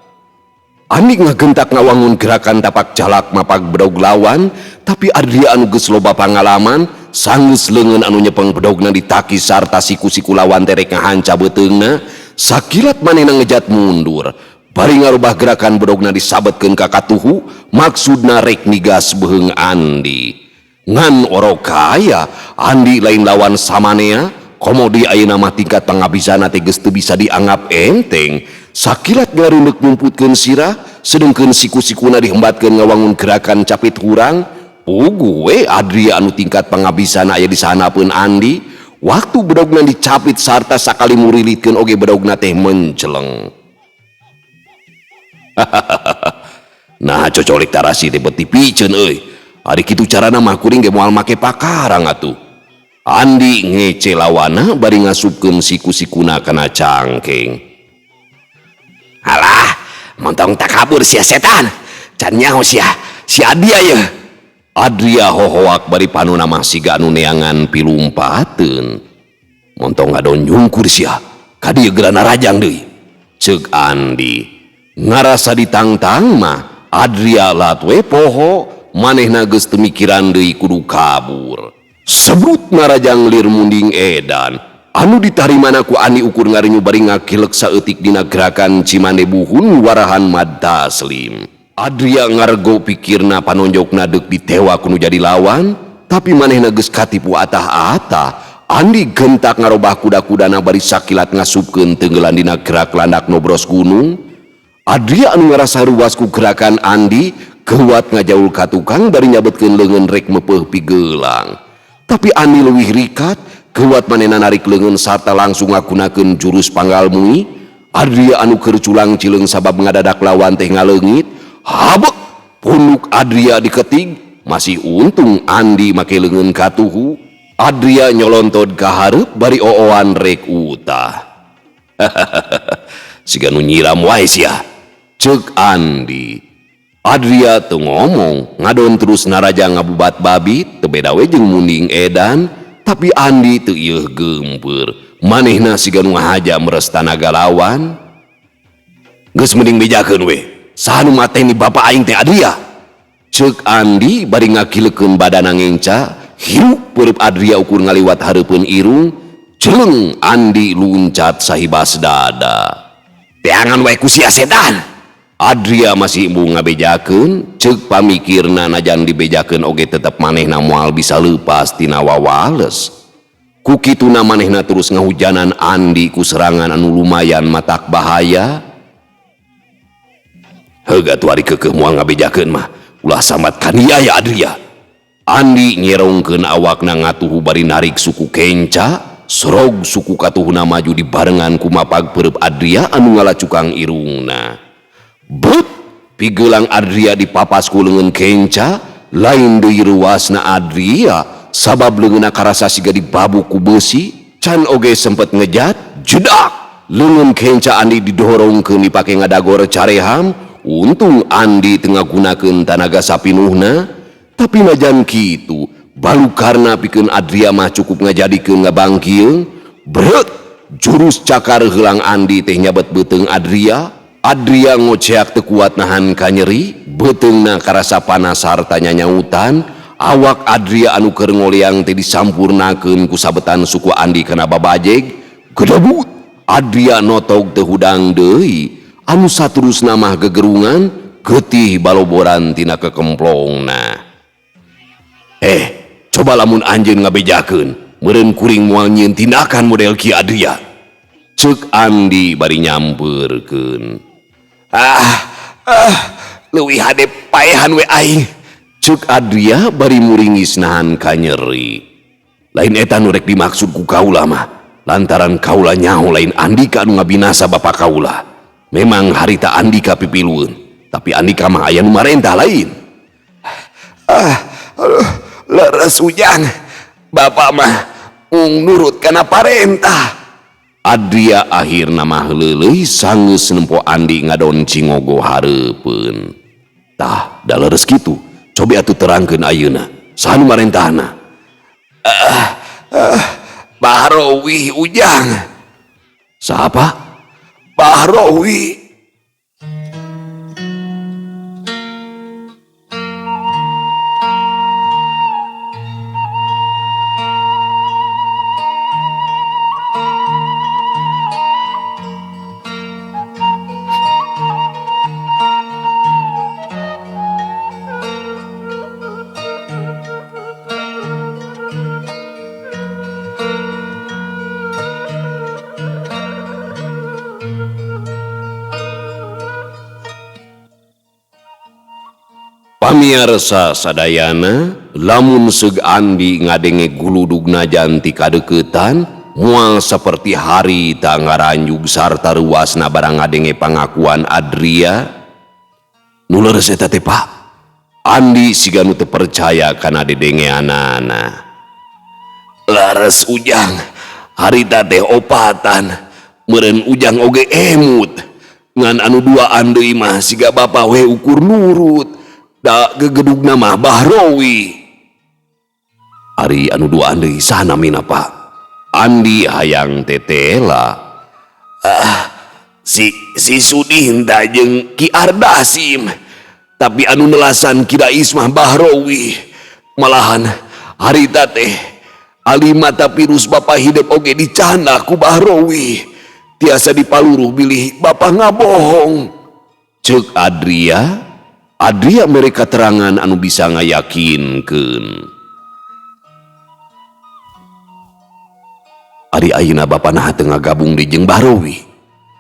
Andi ngagentak ngawangun gerakan tapak jalak mapak bedog lawan, tapi Adria anu geus loba pangalaman, sanggeus leungeun anu nyepeng bedogna ditaki sarta siku-siku lawan terek ngahanca beuteungna, sakilat manehna ngejat mundur. Bari ngarubah gerakan bedogna disabetkeun ka katuhu, maksudna rek nigas beuheung Andi. Ngan orok kaya, Andi lain lawan samanea, komo di ayeuna mah tingkat pangabisana teh geus teu bisa dianggap enteng. Sakilat ngarundek nyumputkeun sirah, sedengkeun siku-sikuna dihembatkeun ngawangun gerakan capit hurang, puguh we Adria anu tingkat pangabisana aya di sanapeun Andi, waktu bedogna dicapit sarta sakali murilitkeun oge bedogna teh menceleng. Nah cocolik tarasi teh beti piceun euy. Ari kitu carana mah kuring ge moal make pakarang atuh. Andi ngece lawana bari ngasupkeun siku-sikuna kana cangkeng. Alah, montong takabur sia setan. Can nyaho sia, si Adria ye. Adria hohoak bari panona mah siga anu neangan pilumpateun. Montong ngadon nyungkur sia, ka dieu geura narajang deui. Ceuk Andi. Ngarasa ditangtang mah Adria lat we poho, manehna geus teu mikiran deui kudu kabur. Sebrut narajang lir munding edan. Anu ditarimana ku Andi ukur ngarinyu bari ngakilek saeutik dina gerakan Cimande buhun warahan Mad Taslim. Adria ngarego pikirna panonjokna deuk ditewa ku nu jadi lawan, tapi manehna geus katipu atah-atah. Andi gentak ngarobah kuda-kudana bari sakilat ngasupkeun tenggelan dina gerak landak nobros gunung. Adria anu ngarasa ruas ku gerakan Andi, geuwat ngajaul ka tukang bari nyabetkeun leungeun rek mepeuh pigelang. Tapi Andi leuwih rikat, geuwat manehna narik leungeun sarta langsung ngagunakeun jurus panggal mui. Adria anu keur culang cileung sabab ngadadak lawan teh ngaleungit, habek punuk Adria diketig, masih untung Andi make leungeun katuhu. Adria nyolontod ka hareup bari ooan rek utah. Siga nu nyiram wae sia, ceuk Andi. Adria teu ngomong, ngadon terus naraja ngabubat babi, teu beda we jeung munding edan, tapi Andi teu ieuh geumpeur. Manehna siga nu ngahaja meres tanaga lawan. Geus mending bejakeun we, saha nu mateni bapa aing teh Adria? Ceuk Andi bari ngakilekeun badana ngenca, hirup peureub Adria ukur ngaliwat hareupeun irung, celeng Andi luncat sahibas dada. Teangan wae ku sia setan. Adria masih embung ngabejakeun, ceuk pamikirna najan dibejakeun oge tetep manehna moal bisa leupas tina wawales. Ku kituna manehna terus ngahujanan Andi ku serangan anu lumayan matak bahaya. Heug atuh ari keukeuh moal ngabejakeun mah, ulah sambat kaniaya Adria. Andi nyerongkeun awakna ngatuhu bari narik suku kenca, sorog suku katuhuna maju dibarengan ku mapag peureub Adria anu ngalacukang irungna. Bet, pigelang Adria dipapas ku leungeun kenca, lain deui ruasna Adria, sabab leungeunna karasa siga dibabuk ku beusi, can oge sempet ngejat, jedak. Leungeun kenca Andi didorongkeun dipake ngadagor careham, untung Andi teu ngagunakeun tanaga sapinuhna, tapi najan kitu, balukarna pikeun Adria mah cukup ngajadikeun ngabangkieung, bret, jurus cakar heulang Andi teh nyabet beuteung Adria. Adria ngoceak teu kuat nahan kanyeri, beuteungna karasa panas sarta nyanyautan, awak Adria anu keur ngoleang teh disampurnakeun ku sabetan suku Andi kana babajeg, gedebut, Adria notog teu hudang deui, anu saterusna mah gegerungan, getih baloboran tina kekemplongna. Coba lamun anjeun ngabejakeun, meureun kuring moal nyieun tindakan model ki Adria. Ceuk Andi bari nyampeurkeun. Leuwih hade paehan we aing. Ceuk Adria bari muringis nahan kanyeri. Lain eta nu rek dimaksud ku kaula mah, lantaran kaula nyaho lain Andika anu ngabinasa bapa kaula. Memang harita Andika pipilueun, tapi Andika mah aya nu marentah lain. Aduh, leres ujang. Bapak mah mung nurut kana parentah. Adria akhirna mah leuleui sanggeus nempo Andi ngadon cingogo hareupeun. Tah, da leres kitu. Cobi atuh terangkeun ayeuna. Saha nu marentahna? Bahrowi ujang. Saha, Pak? Bahrowi. Pamiarsa sadayana, lamun seug Andi ngadenge guludugna janti kadeukeutan, moal saperti harita ngaranjug sarta ruasna barang ngadenge pangakuan Adria. Nu leres eta teh, Pak? Andi siga nu teu percaya kana dedengeanana. Laras Ujang, harita teh opatan, meureun Ujang oge emut. Ngan anu duaan deui mah siga bapa we ukur nurut. Da gegedugna mah Bahrowi. Ari anu duaan deui saha namina Pak? Andi hayang tetela. Ah, si Sudinta jeung Ki Ardasim. Tapi anu nelasan Ki Dais mah Bahrowi. Malahan harita teh alimata virus bapa hidup oge dicanda ku Bahrowi. Tiasa dipaluruh bilih bapa ngabohong. Ceuk Adria, Adria mere katerangan anu bisa ngayakinkeun. Ari ayeuna bapa naha teu ngagabung deui jeung Bahrowi?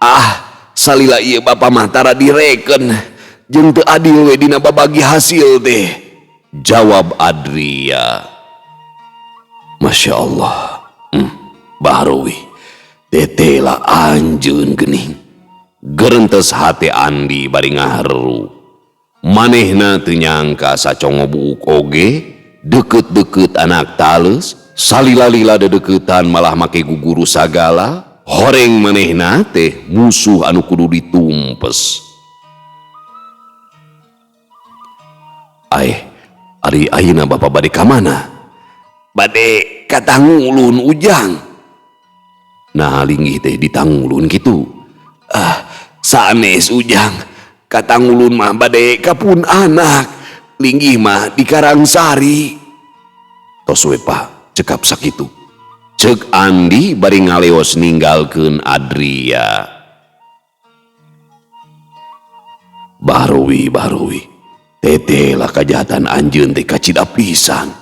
Ah, salila ieu bapa mah tara direken. Jeung teu adil we dina babagi hasil teh. Jawab Adria. Masya Allah. Bahrowi. Tetela anjeun geuning. Gerentes hate Andi bari ngaharu. Manehna teu nyangka sacongo buuk oge deket-deket anak tales, salila-lila dedeketan malah make guguru sagala, horeng manehna teh musuh anu kudu ditumpes. Aeh, ari ayeuna bapa bade ka mana? Bade ka Tangulun Ujang. Nah linggih teh di Tangulun kitu. Ah, sanes Ujang. Ka Tangulun mah bade ka pun anak. Linggih mah di Karangsari. Tos we Pak, cekap sakitu. Ceuk Andi bari ngaleos ninggalkeun Adria. Bahrowi, Bahrowi. Teteh lah kajahatan anjeun teh kacida pisan.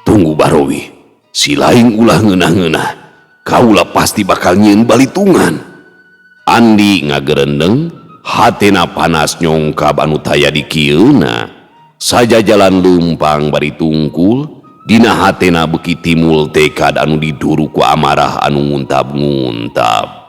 Tunggu Bahrowi, si lain ulah ngeunah-ngeunah. Kaula pasti bakal nyieun balitungan. Andi ngagerendeng, hatena panas nyongkab anu taya dikieuna. Saja jalan leumpang bari tungkul, dina hatena beuki timul tekad anu diduru ku amarah anu nguntab-nguntab.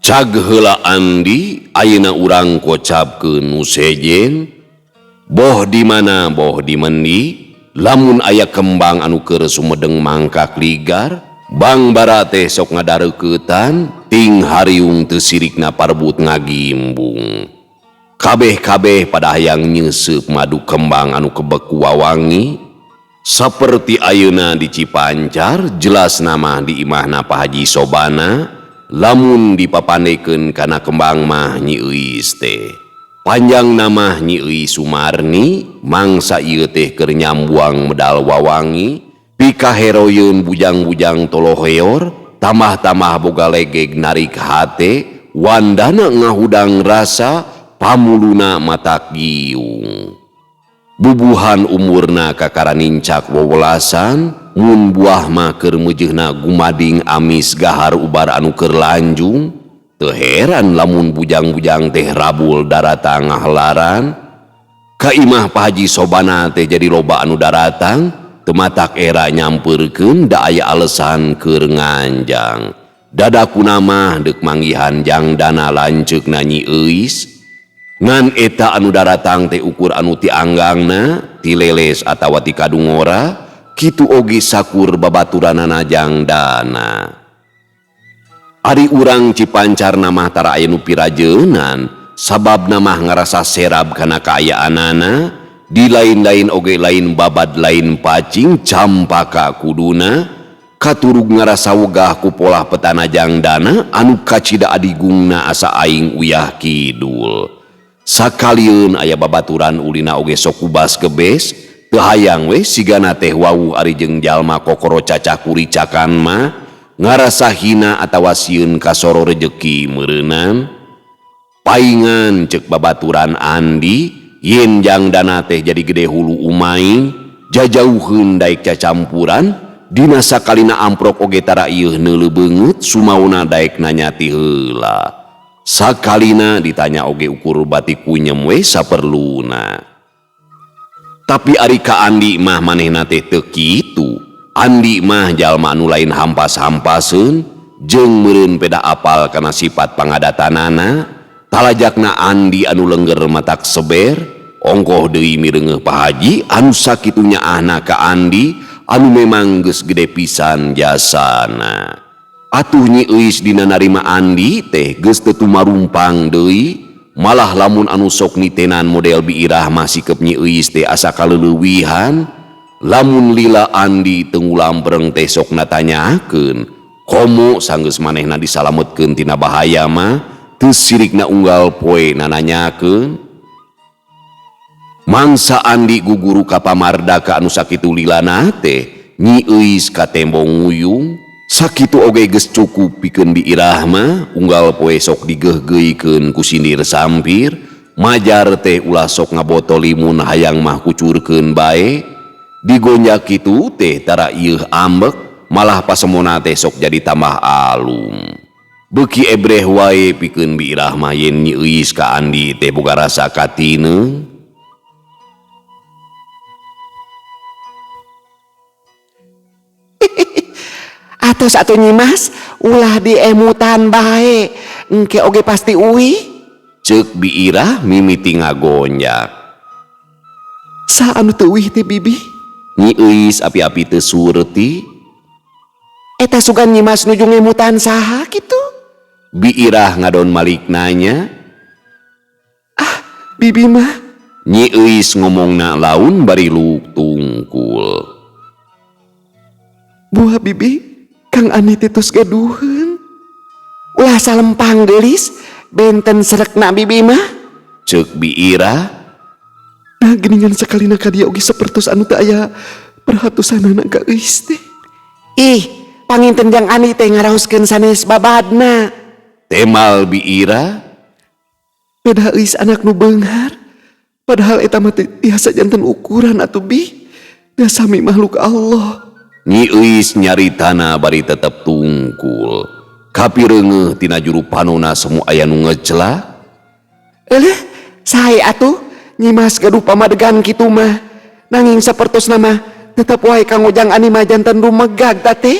Cag heula Andi ayeuna urang kocapkeun nu sejen, boh di mana boh di mendi, lamun aya kembang anu keur sumedeng mangkak ligar, bangbara teh sok ngadareuketan, ting hariung teu sirikna parbut ngagimbung. Kabeh-kabeh pada hayang nyeuseup madu kembang anu kebek wawangi, saperti ayeuna di Cipancar, jelas nama di imahna Pak Haji Sobana. Lamun dipapandekeun kana kembang mah Nyi Euis teh. Panjang nama Nyi Euis Sumarni, mangsa ieu teh keur nyambuang medal wawangi, pikaheroyeun bujang-bujang toloheor, tambah-tambah boga legeg narik hate, wandana ngahudang rasa, pamuluna matak giung. Bubuhan umurna kakara nincak wewelasan, mun buah mah keur meujeuhna gumading amis gahar ubar anu keur lanjung, teu heran lamun bujang-bujang teh rabul daratang ngahlaran. Ka imah Pak Haji Sobana teh jadi loba anu daratang, teu matak era nyampeurkeun da aya alesan keur nganjang. Dadakuna mah deuk manggihan jang dana lanceukna Nyi Euis. Ngan eta anu daratang teh ukur anu ti anggangna, ti leles atawa ti kadungora, kitu oge sakur babaturanana jang dana. Ari urang Cipancar mah tara aya nu pirajeunan, sababna mah ngarasa serab kana kaayaanana, di lain-lain oge lain babad lain pacing campaka kuduna, katurug ngarasa wegah ku polah petana jang dana anu kacida adigungna asa aing uyah kidul. Sakalieun aya babaturan ulina oge sok kubas kebes, teu hayang we sigana teh wawuh ari jeung jalma kokoro cacah kuricakan mah, ngarasa hina atawa sieun kasoro rejeki meureunan. Paingan ceuk babaturan Andi, yen jang dana teh jadi gede hulu umaing, jajauheun daek cacampuran, Dina sakalina amprok oge tara ieuh neuleu beungeut sumauna daek nanya ti heula. Sakalina ditanya oge ukur bati kunyem we saperluna. Tapi ari ka Andi mah manehna teh teu kitu. Andi mah jalma anu lain hampas-hampaseun jeung meureun peda apal kana sifat pangadatanana. Talajakna Andi anu lengger matak seber, ongkoh deui mireungeuh Pak Haji anu sakitu nyaahna ka Andi anu memang geus gede pisan jasana. Atuh Nyi Euis dina narima Andi teh geus teu tumarumpang deui, malah lamun anu sok nitenan model Biirah mah sikep Nyi Euis teh asa kaleulewihan. Lamun lila Andi teu ngulampreng teh sok natanyakeun, komo sanggeus manehna disalametkeun tina bahaya mah teu sirikna unggal poe nananyakeun. Mangsa Andi guguru ka pamardaka anu sakitu lilana teh, Nyi Euis katembong nguyung. Sakitu oge geus cukup pikeun Biirah mah, unggal poe sok digeugeuikeun ku sindir sampir, majar teh ulah sok ngaboto limun hayang mah kucurkeun bae. Digonjak kitu teh tara ieuh ambek, malah pasemona teh sok jadi tambah alum. Beuki ebreh wae pikeun Biirah mah yen Nyi Euis ka Andi teh boga rasa katineung. Atos atuh Nyi Mas, ulah diemutan bae, engke oge pasti uih. Ceuk Biirah mimiti ngagonjak. Sa anu teu uih teh bibi? Nyi Euis api-api teu surti. Eta sugan Nyi Mas nuju ngemutan saha kitu? Biirah ngadon malik nanya. Ah, bibi mah. Nyi Euis ngomongna laun bari luk tungkul. Buah bibi, Kang Andi teh tos gaduheun. Ulah salempang geulis, benten serekna bibi mah. Ceuk Biirah. Nah, geningan sakalina ka dia oge sapertos anu teu aya perhatosanana ka Euis teh. Ih, panginten jang Andi teh ngaraoskeun sanes babadna. Temal Biirah. Beda Euis anak nu beunghar. Padahal eta mah teu tiasa janten ukuran atuh bi. Da sami makhluk Allah. Nyi Euis nyaritana bari tetep tungkul. Kapireungeuh tina juru panona semu aya nu ngecelak. Eleh, sae atuh Nyi Mas gaduh pamadegan kitu mah. Nanging sapertosna mah tetep wae Kang Ujang Ani mah janten rumegag ta teh.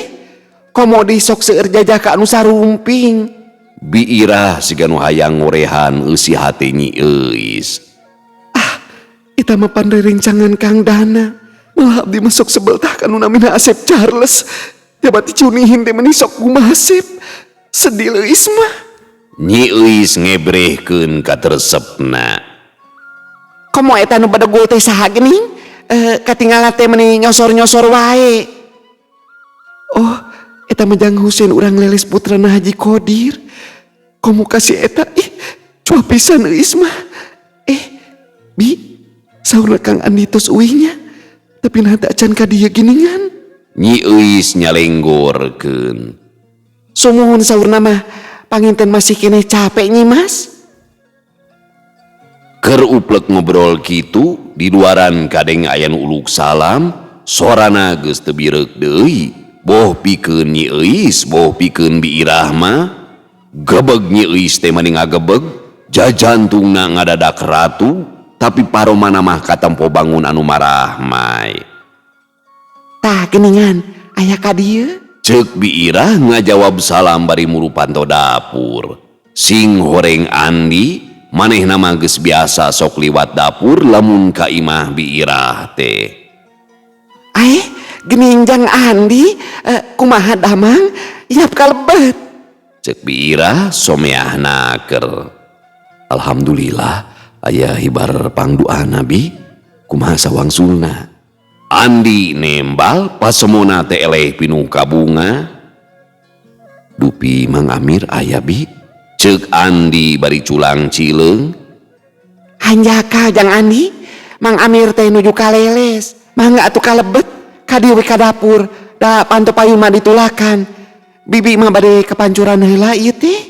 Komo di sok seueur jajah ka anu sarumping. Biirah siga nu hayang ngorehan eusi hate Nyi Euis. Ah, eta mah pan rerencangan Kang Dana. Malah abdi mah sok sebel tah ka nu namina Asep Charles. Jabati cunihin teh meuni sok kumasip. Sedih leuis mah. Nyi Euis ngebrehkeun katresepna. Komo eta nu badegul teh saha geuning? Katinggalan teh meuni nyosor-nyosor wae. Oh, eta mah Jang Husein urang leles putrana Haji Kodir. Komo kasih eta ih, cuah pisan euis mah. Bi, saurna Kang Andi tos uihnya. Tapi nah teh acan ka dieu giningan. Nyi Euis nyalenggorkeun. Sumuhun saurna mah panginten masih keneh capek Nyi Mas. Keur uplek ngobrol kitu di luaran kadeng aya nu uluk salam, sorana geus teu bireuk deui. Boh pikeun Nyi Euis, boh pikeun Biirah mah. Gebeg Nyi Euis teh mani ngagebeg, jajantungna ngadadak ratu, tapi paromana mah katempo bangun anu marahmai. Tah geuningan aya ka dieu. Ceuk Biirah ngajawab salam bari muru panto dapur. Sing horeng Andi, manehna mah geus biasa sok liwat dapur lamun ka imah Biirah teh. Aeh, geuning jang Andi, kumaha damang? Yap kalebet. Ceuk Biirah someah naker. Alhamdulillah aya hibar pangduana bi, kumaha sawangsulna. Andi nembal pasemona teh eleh pinuh kabunga. Dupi Mang Amir aya bi, ceuk Andi bari culang cileung. Hanjaka jang Andi, Mang Amir teh nuju kaleles. Mangga atuh kalebet, ka dieu we ka dapur, da panto payun mah ditulakan. Bibi mah bade kepancuran heula ieu teh.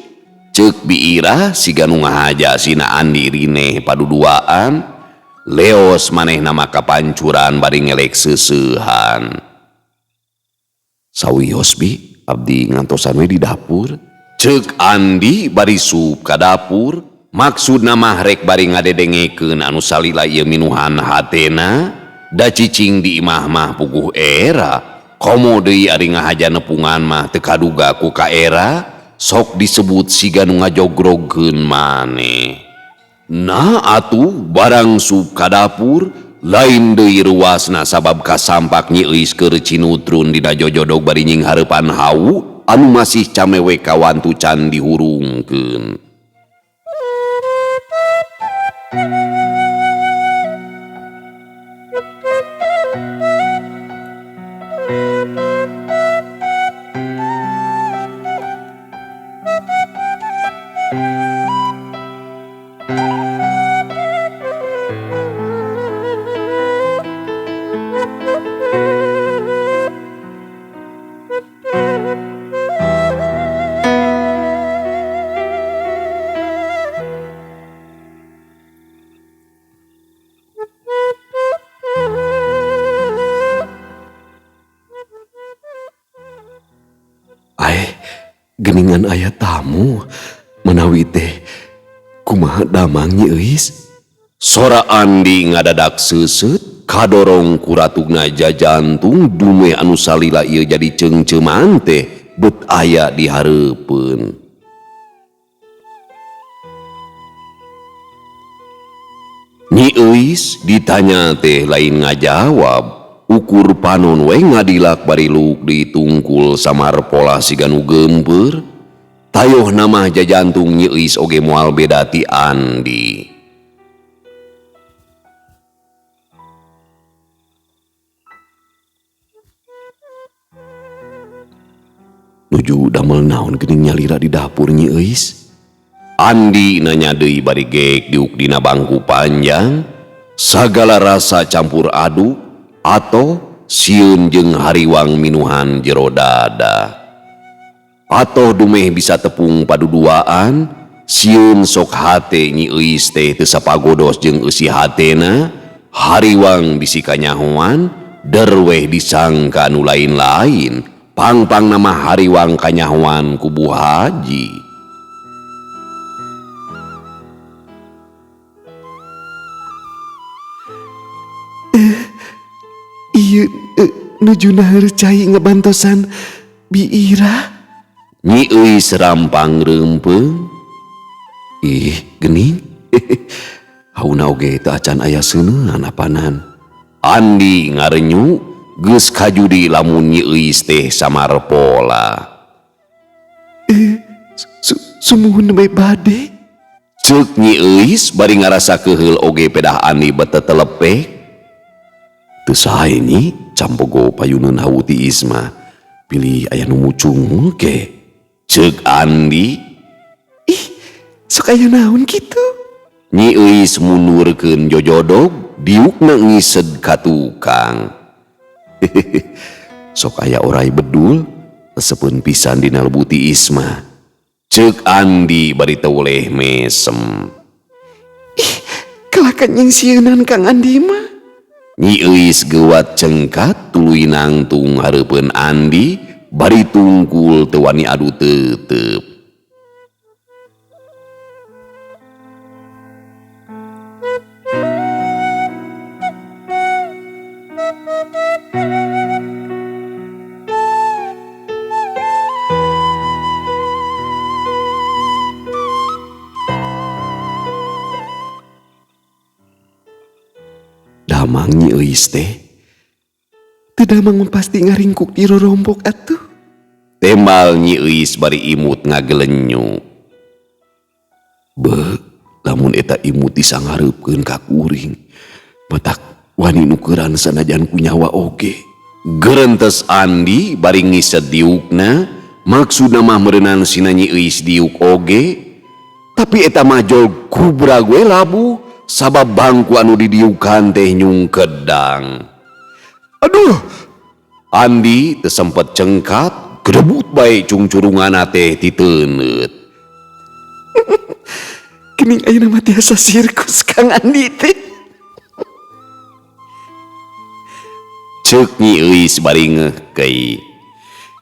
Ceuk Biirah siga nu ngahaja sina Andi rineh paduduaan. Leos manehna mah kapancuran bari ngelek seuseuhan. Sawios bi, abdi ngantosan we di dapur. Ceuk Andi bari sup ka dapur, maksudna mah rek bari ngadedengekeun anu salila ieu minuhan hatena, da cicing di imah mah puguh era. Komo deui ari ngahaja nepungan mah teu kaduga ku kaera, sok disebut siga nu ngajogrogkeun maneh. Nah atuh barang sup ka dapur, lain deui ruasna sabab kasampak Nyi Euis keur cinutrun dina jojodog bari nyinghareupan hawu anu masih camewe kawantu can dihurungkeun. Aeh, geningan aya tamu menawi teh kumaha damang Nyi Euis? Sora Andi ngadadak seuseut kadorong ku ratugna jajantung dumeh anu salila ieu jadi ceungceuman teh bet aya di hareupeun. Nyi Euis ditanya teh lain ngajawab. Ukur panon we ngadilak bari luuk ditungkul samar pola siga nu geumpeur. Tayoh nama jajantung Nyi Euis oge moal beda ti Andi. Nuju damel naon geuning nyalira di dapur Nyi Euis? Andi nanya deui bari geek diuk dina bangku panjang. Sagala rasa campur aduk atau sieun jeung hariwang minuhan jero dada. Atau dumeh bisa tepung paduduaan, sieun sok hate Nyi Euis teh teu sapagodos jeung eusi hatena, hariwang bisi kanyahoan, derweh disangka nu lain-lain, pangpang nama hariwang kanyahoan ku Bu Haji. Ieu nuju naheur cai ngabantosan Bi Ira. Nyi Euis rampang reumpeung. Ih, geuning. Hauna oge teu acan aya seuneuan apanan. Andi ngarenyu geus kajudi lamun Nyi Euis teh samar pola. Sumuhun we bade. Ceuk Nyi Euis bari ngarasa keuheul oge pedah Andi betetelepek. Teu sae nyi campogo payuneun hawu ti Isma. Pilih aya nu mucung ke. Ceuk Andi. Ih, sok aya naon kitu? Nyi Euis mundurkeun jojodog, diukna ngised ka tukang. Sok aya orai bedul, resepeun pisan dina lebuti Isma. Ceuk Andi bari teu uleh mesem. Ih, kelakan yang sieunan Kang Andi mah. Nyi Euis geuwat cengkat tuluy nangtung hareupeun Andi bari tungkul teu wani adu tetep. Damang Nyi Euis teh. Teu damang mah pasti ngaringkuk di rorompok atuh. Tembal Nyi Euis bari imut ngagelenyu. Be, lamun eta imut disangareupkeun ka kuring, matak wani nukeran sanajan ku nyawa oge. Gerentes Andi bari ngised diukna, maksudna mah meureunan sina Nyi Euis diuk oge. Tapi eta mah jol kubra gue labuh. Sabab bangku anu didiukan teh nyungkedang. Aduh, Andi teu sempet cengkat, grebut bae cungcurungana teh titeuneut. Gening ayeuna mah tiasa sirkus Kang Andi teh. Ceuk Nyi Euis bari ngeuhkeuy.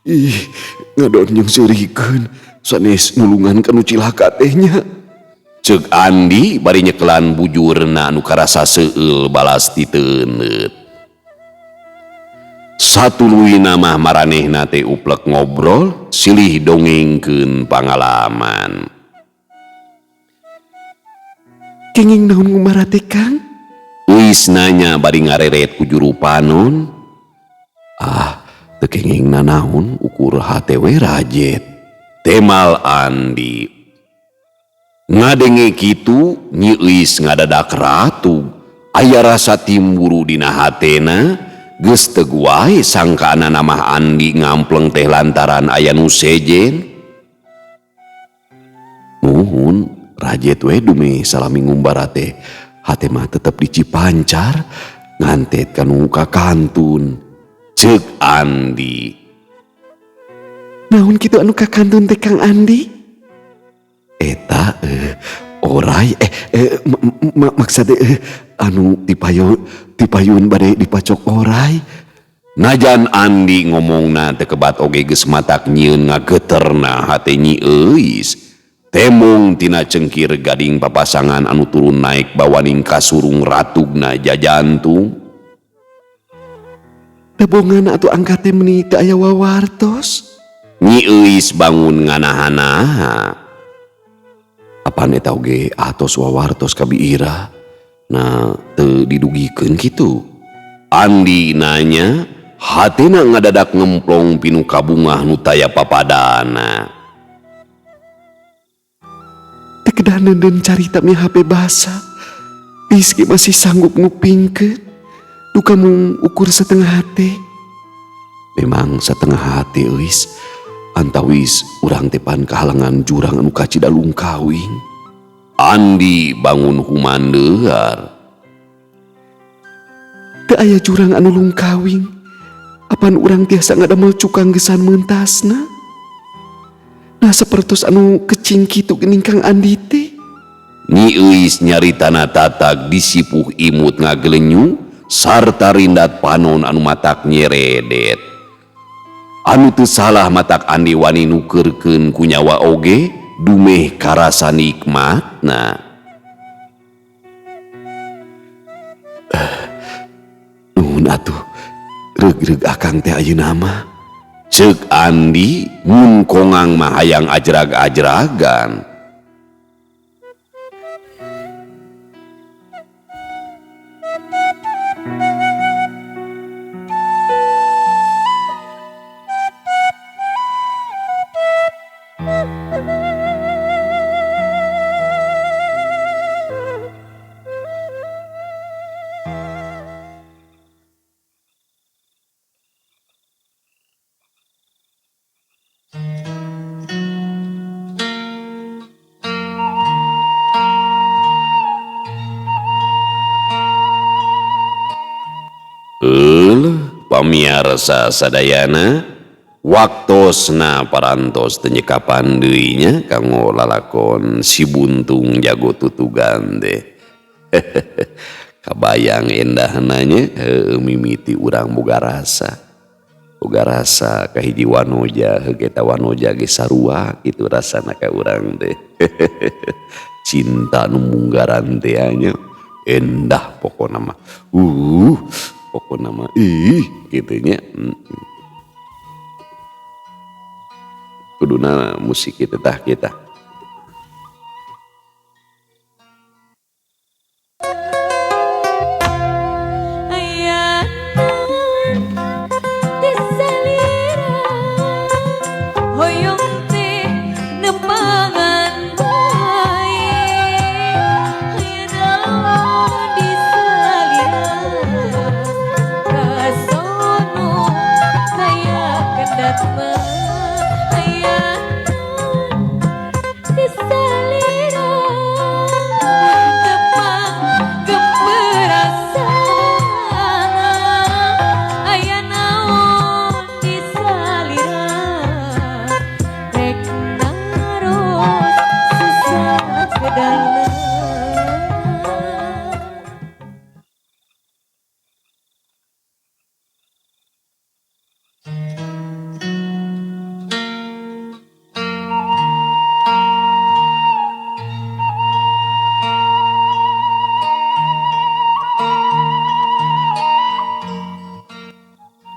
Ih, ngadon jeung seurikeun sanes nulungan ka nu cilaka teh nya. Ceuk Andi bari nyekelan bujurna anu karasa seueul balas titeuneut. Satuluyna mah maranehna teh uplek ngobrol silih dongengkeun pangalaman. Kenging naon ngumbara teh Kang? Uis nanya bari ngareret ku juru panon. Ah, teu kenging nanaon ukur hate we rajet. Temal Andi. Ngadenge kitu Nyi Euis ngadadak ratug. Aya rasa timburu dina hatena, geus teu wae sangkaana mah Andi ngampleng teh lantaran aya nu sejen. Nuhun, rajet we dume salami ngumbara teh. Hate mah tetep di Cipancar, ngantet kanu ka kantun. Ceuk Andi. Naon kitu anu ka kantun teh Kang Andi? Eta orai maksud anu dipayun bade dipacok orai. Najan Andi ngomongna teu kebat oge geus matak nyieun ngageterna hate Nyi Euis. Temung tina cengkir gading papasangan anu turun naik bawaning kasurung ratugna jajantung. Tebongan atuh angkat teh meuni teu aya wawartos. Nyi Euis bangun nganaha-naha. Apan eta oge atos wawartos ka biira. Nah, teu didugikeun kitu. Andi nanya, hatena ngadadak ngemplong pinu kabungah nu taya papadana. Teu kedah neundeun carita mi HP basa. Is ge masih sanggup ngupingkeun. Duka mung ukur setengah hati. Memang setengah hati euis. Antawis urang teh pan kahalangan jurang anu kacida lungkawing. Andi bangun humandeuar. Teu aya jurang anu lungkawing. Apan urang tiasa ngadamel cukang gesan mentasna. Nah sapertos anu kecing kitu geuning Kang Andi teh. Nyi Euis nyaritana tatag disipuh imut ngagelenyu sarta rindat panon anu matak nyeredet. Anu teu salah matak Andi wani nukeurkeun ku nyawa oge dumeh karasa nikmatna. Nuhun atuh, reug-reug akang teh ayeuna mah. Ceuk Andi mun kongang mah hayang ajrag-ajragan. Pamiarsa sadayana waktosna parantos teu nyekapan deui nya kanggo lalakon si buntung jago tutugan teh. Kabayang endahna nya heueuh mimiti urang boga rasa. Boga rasa ka hiji wanoja heuh eta wanoja ge sarua kitu rasana ka urang teh. Cinta nu munggaran teh nya endah pokona mah. Pokona mah ih kitu nya. Kuduna musik kitu tah kita.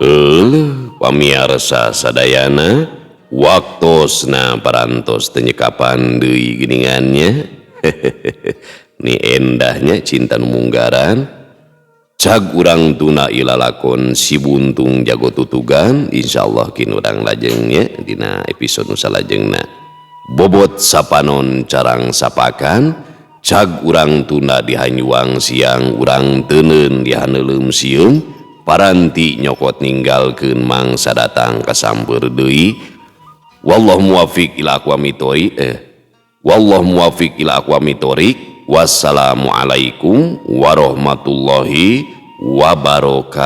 Euleuh pamiarsa sadayana, waktosna parantos teu nyekapan deui geuningan nya. Ni endahnya cinta nu munggaran. Cag urang tuna ilalakon Si Buntung Jago Tutugan, insyaallah kin urang lajengnya dina episode nu salajengna. Bobot sapanon carang sapakan, cag urang tunda di hanyuang siang, urang teuneun di haneuleum sieun, paranti nyokot ninggalkeun mangsa datang kasampeur deui. Wallahu muwaffiq ila aqwamit thoriq. Wallahu muwaffiq ila aqwamit thoriq. Wassalamualaikum warahmatullahi wabarakatuh.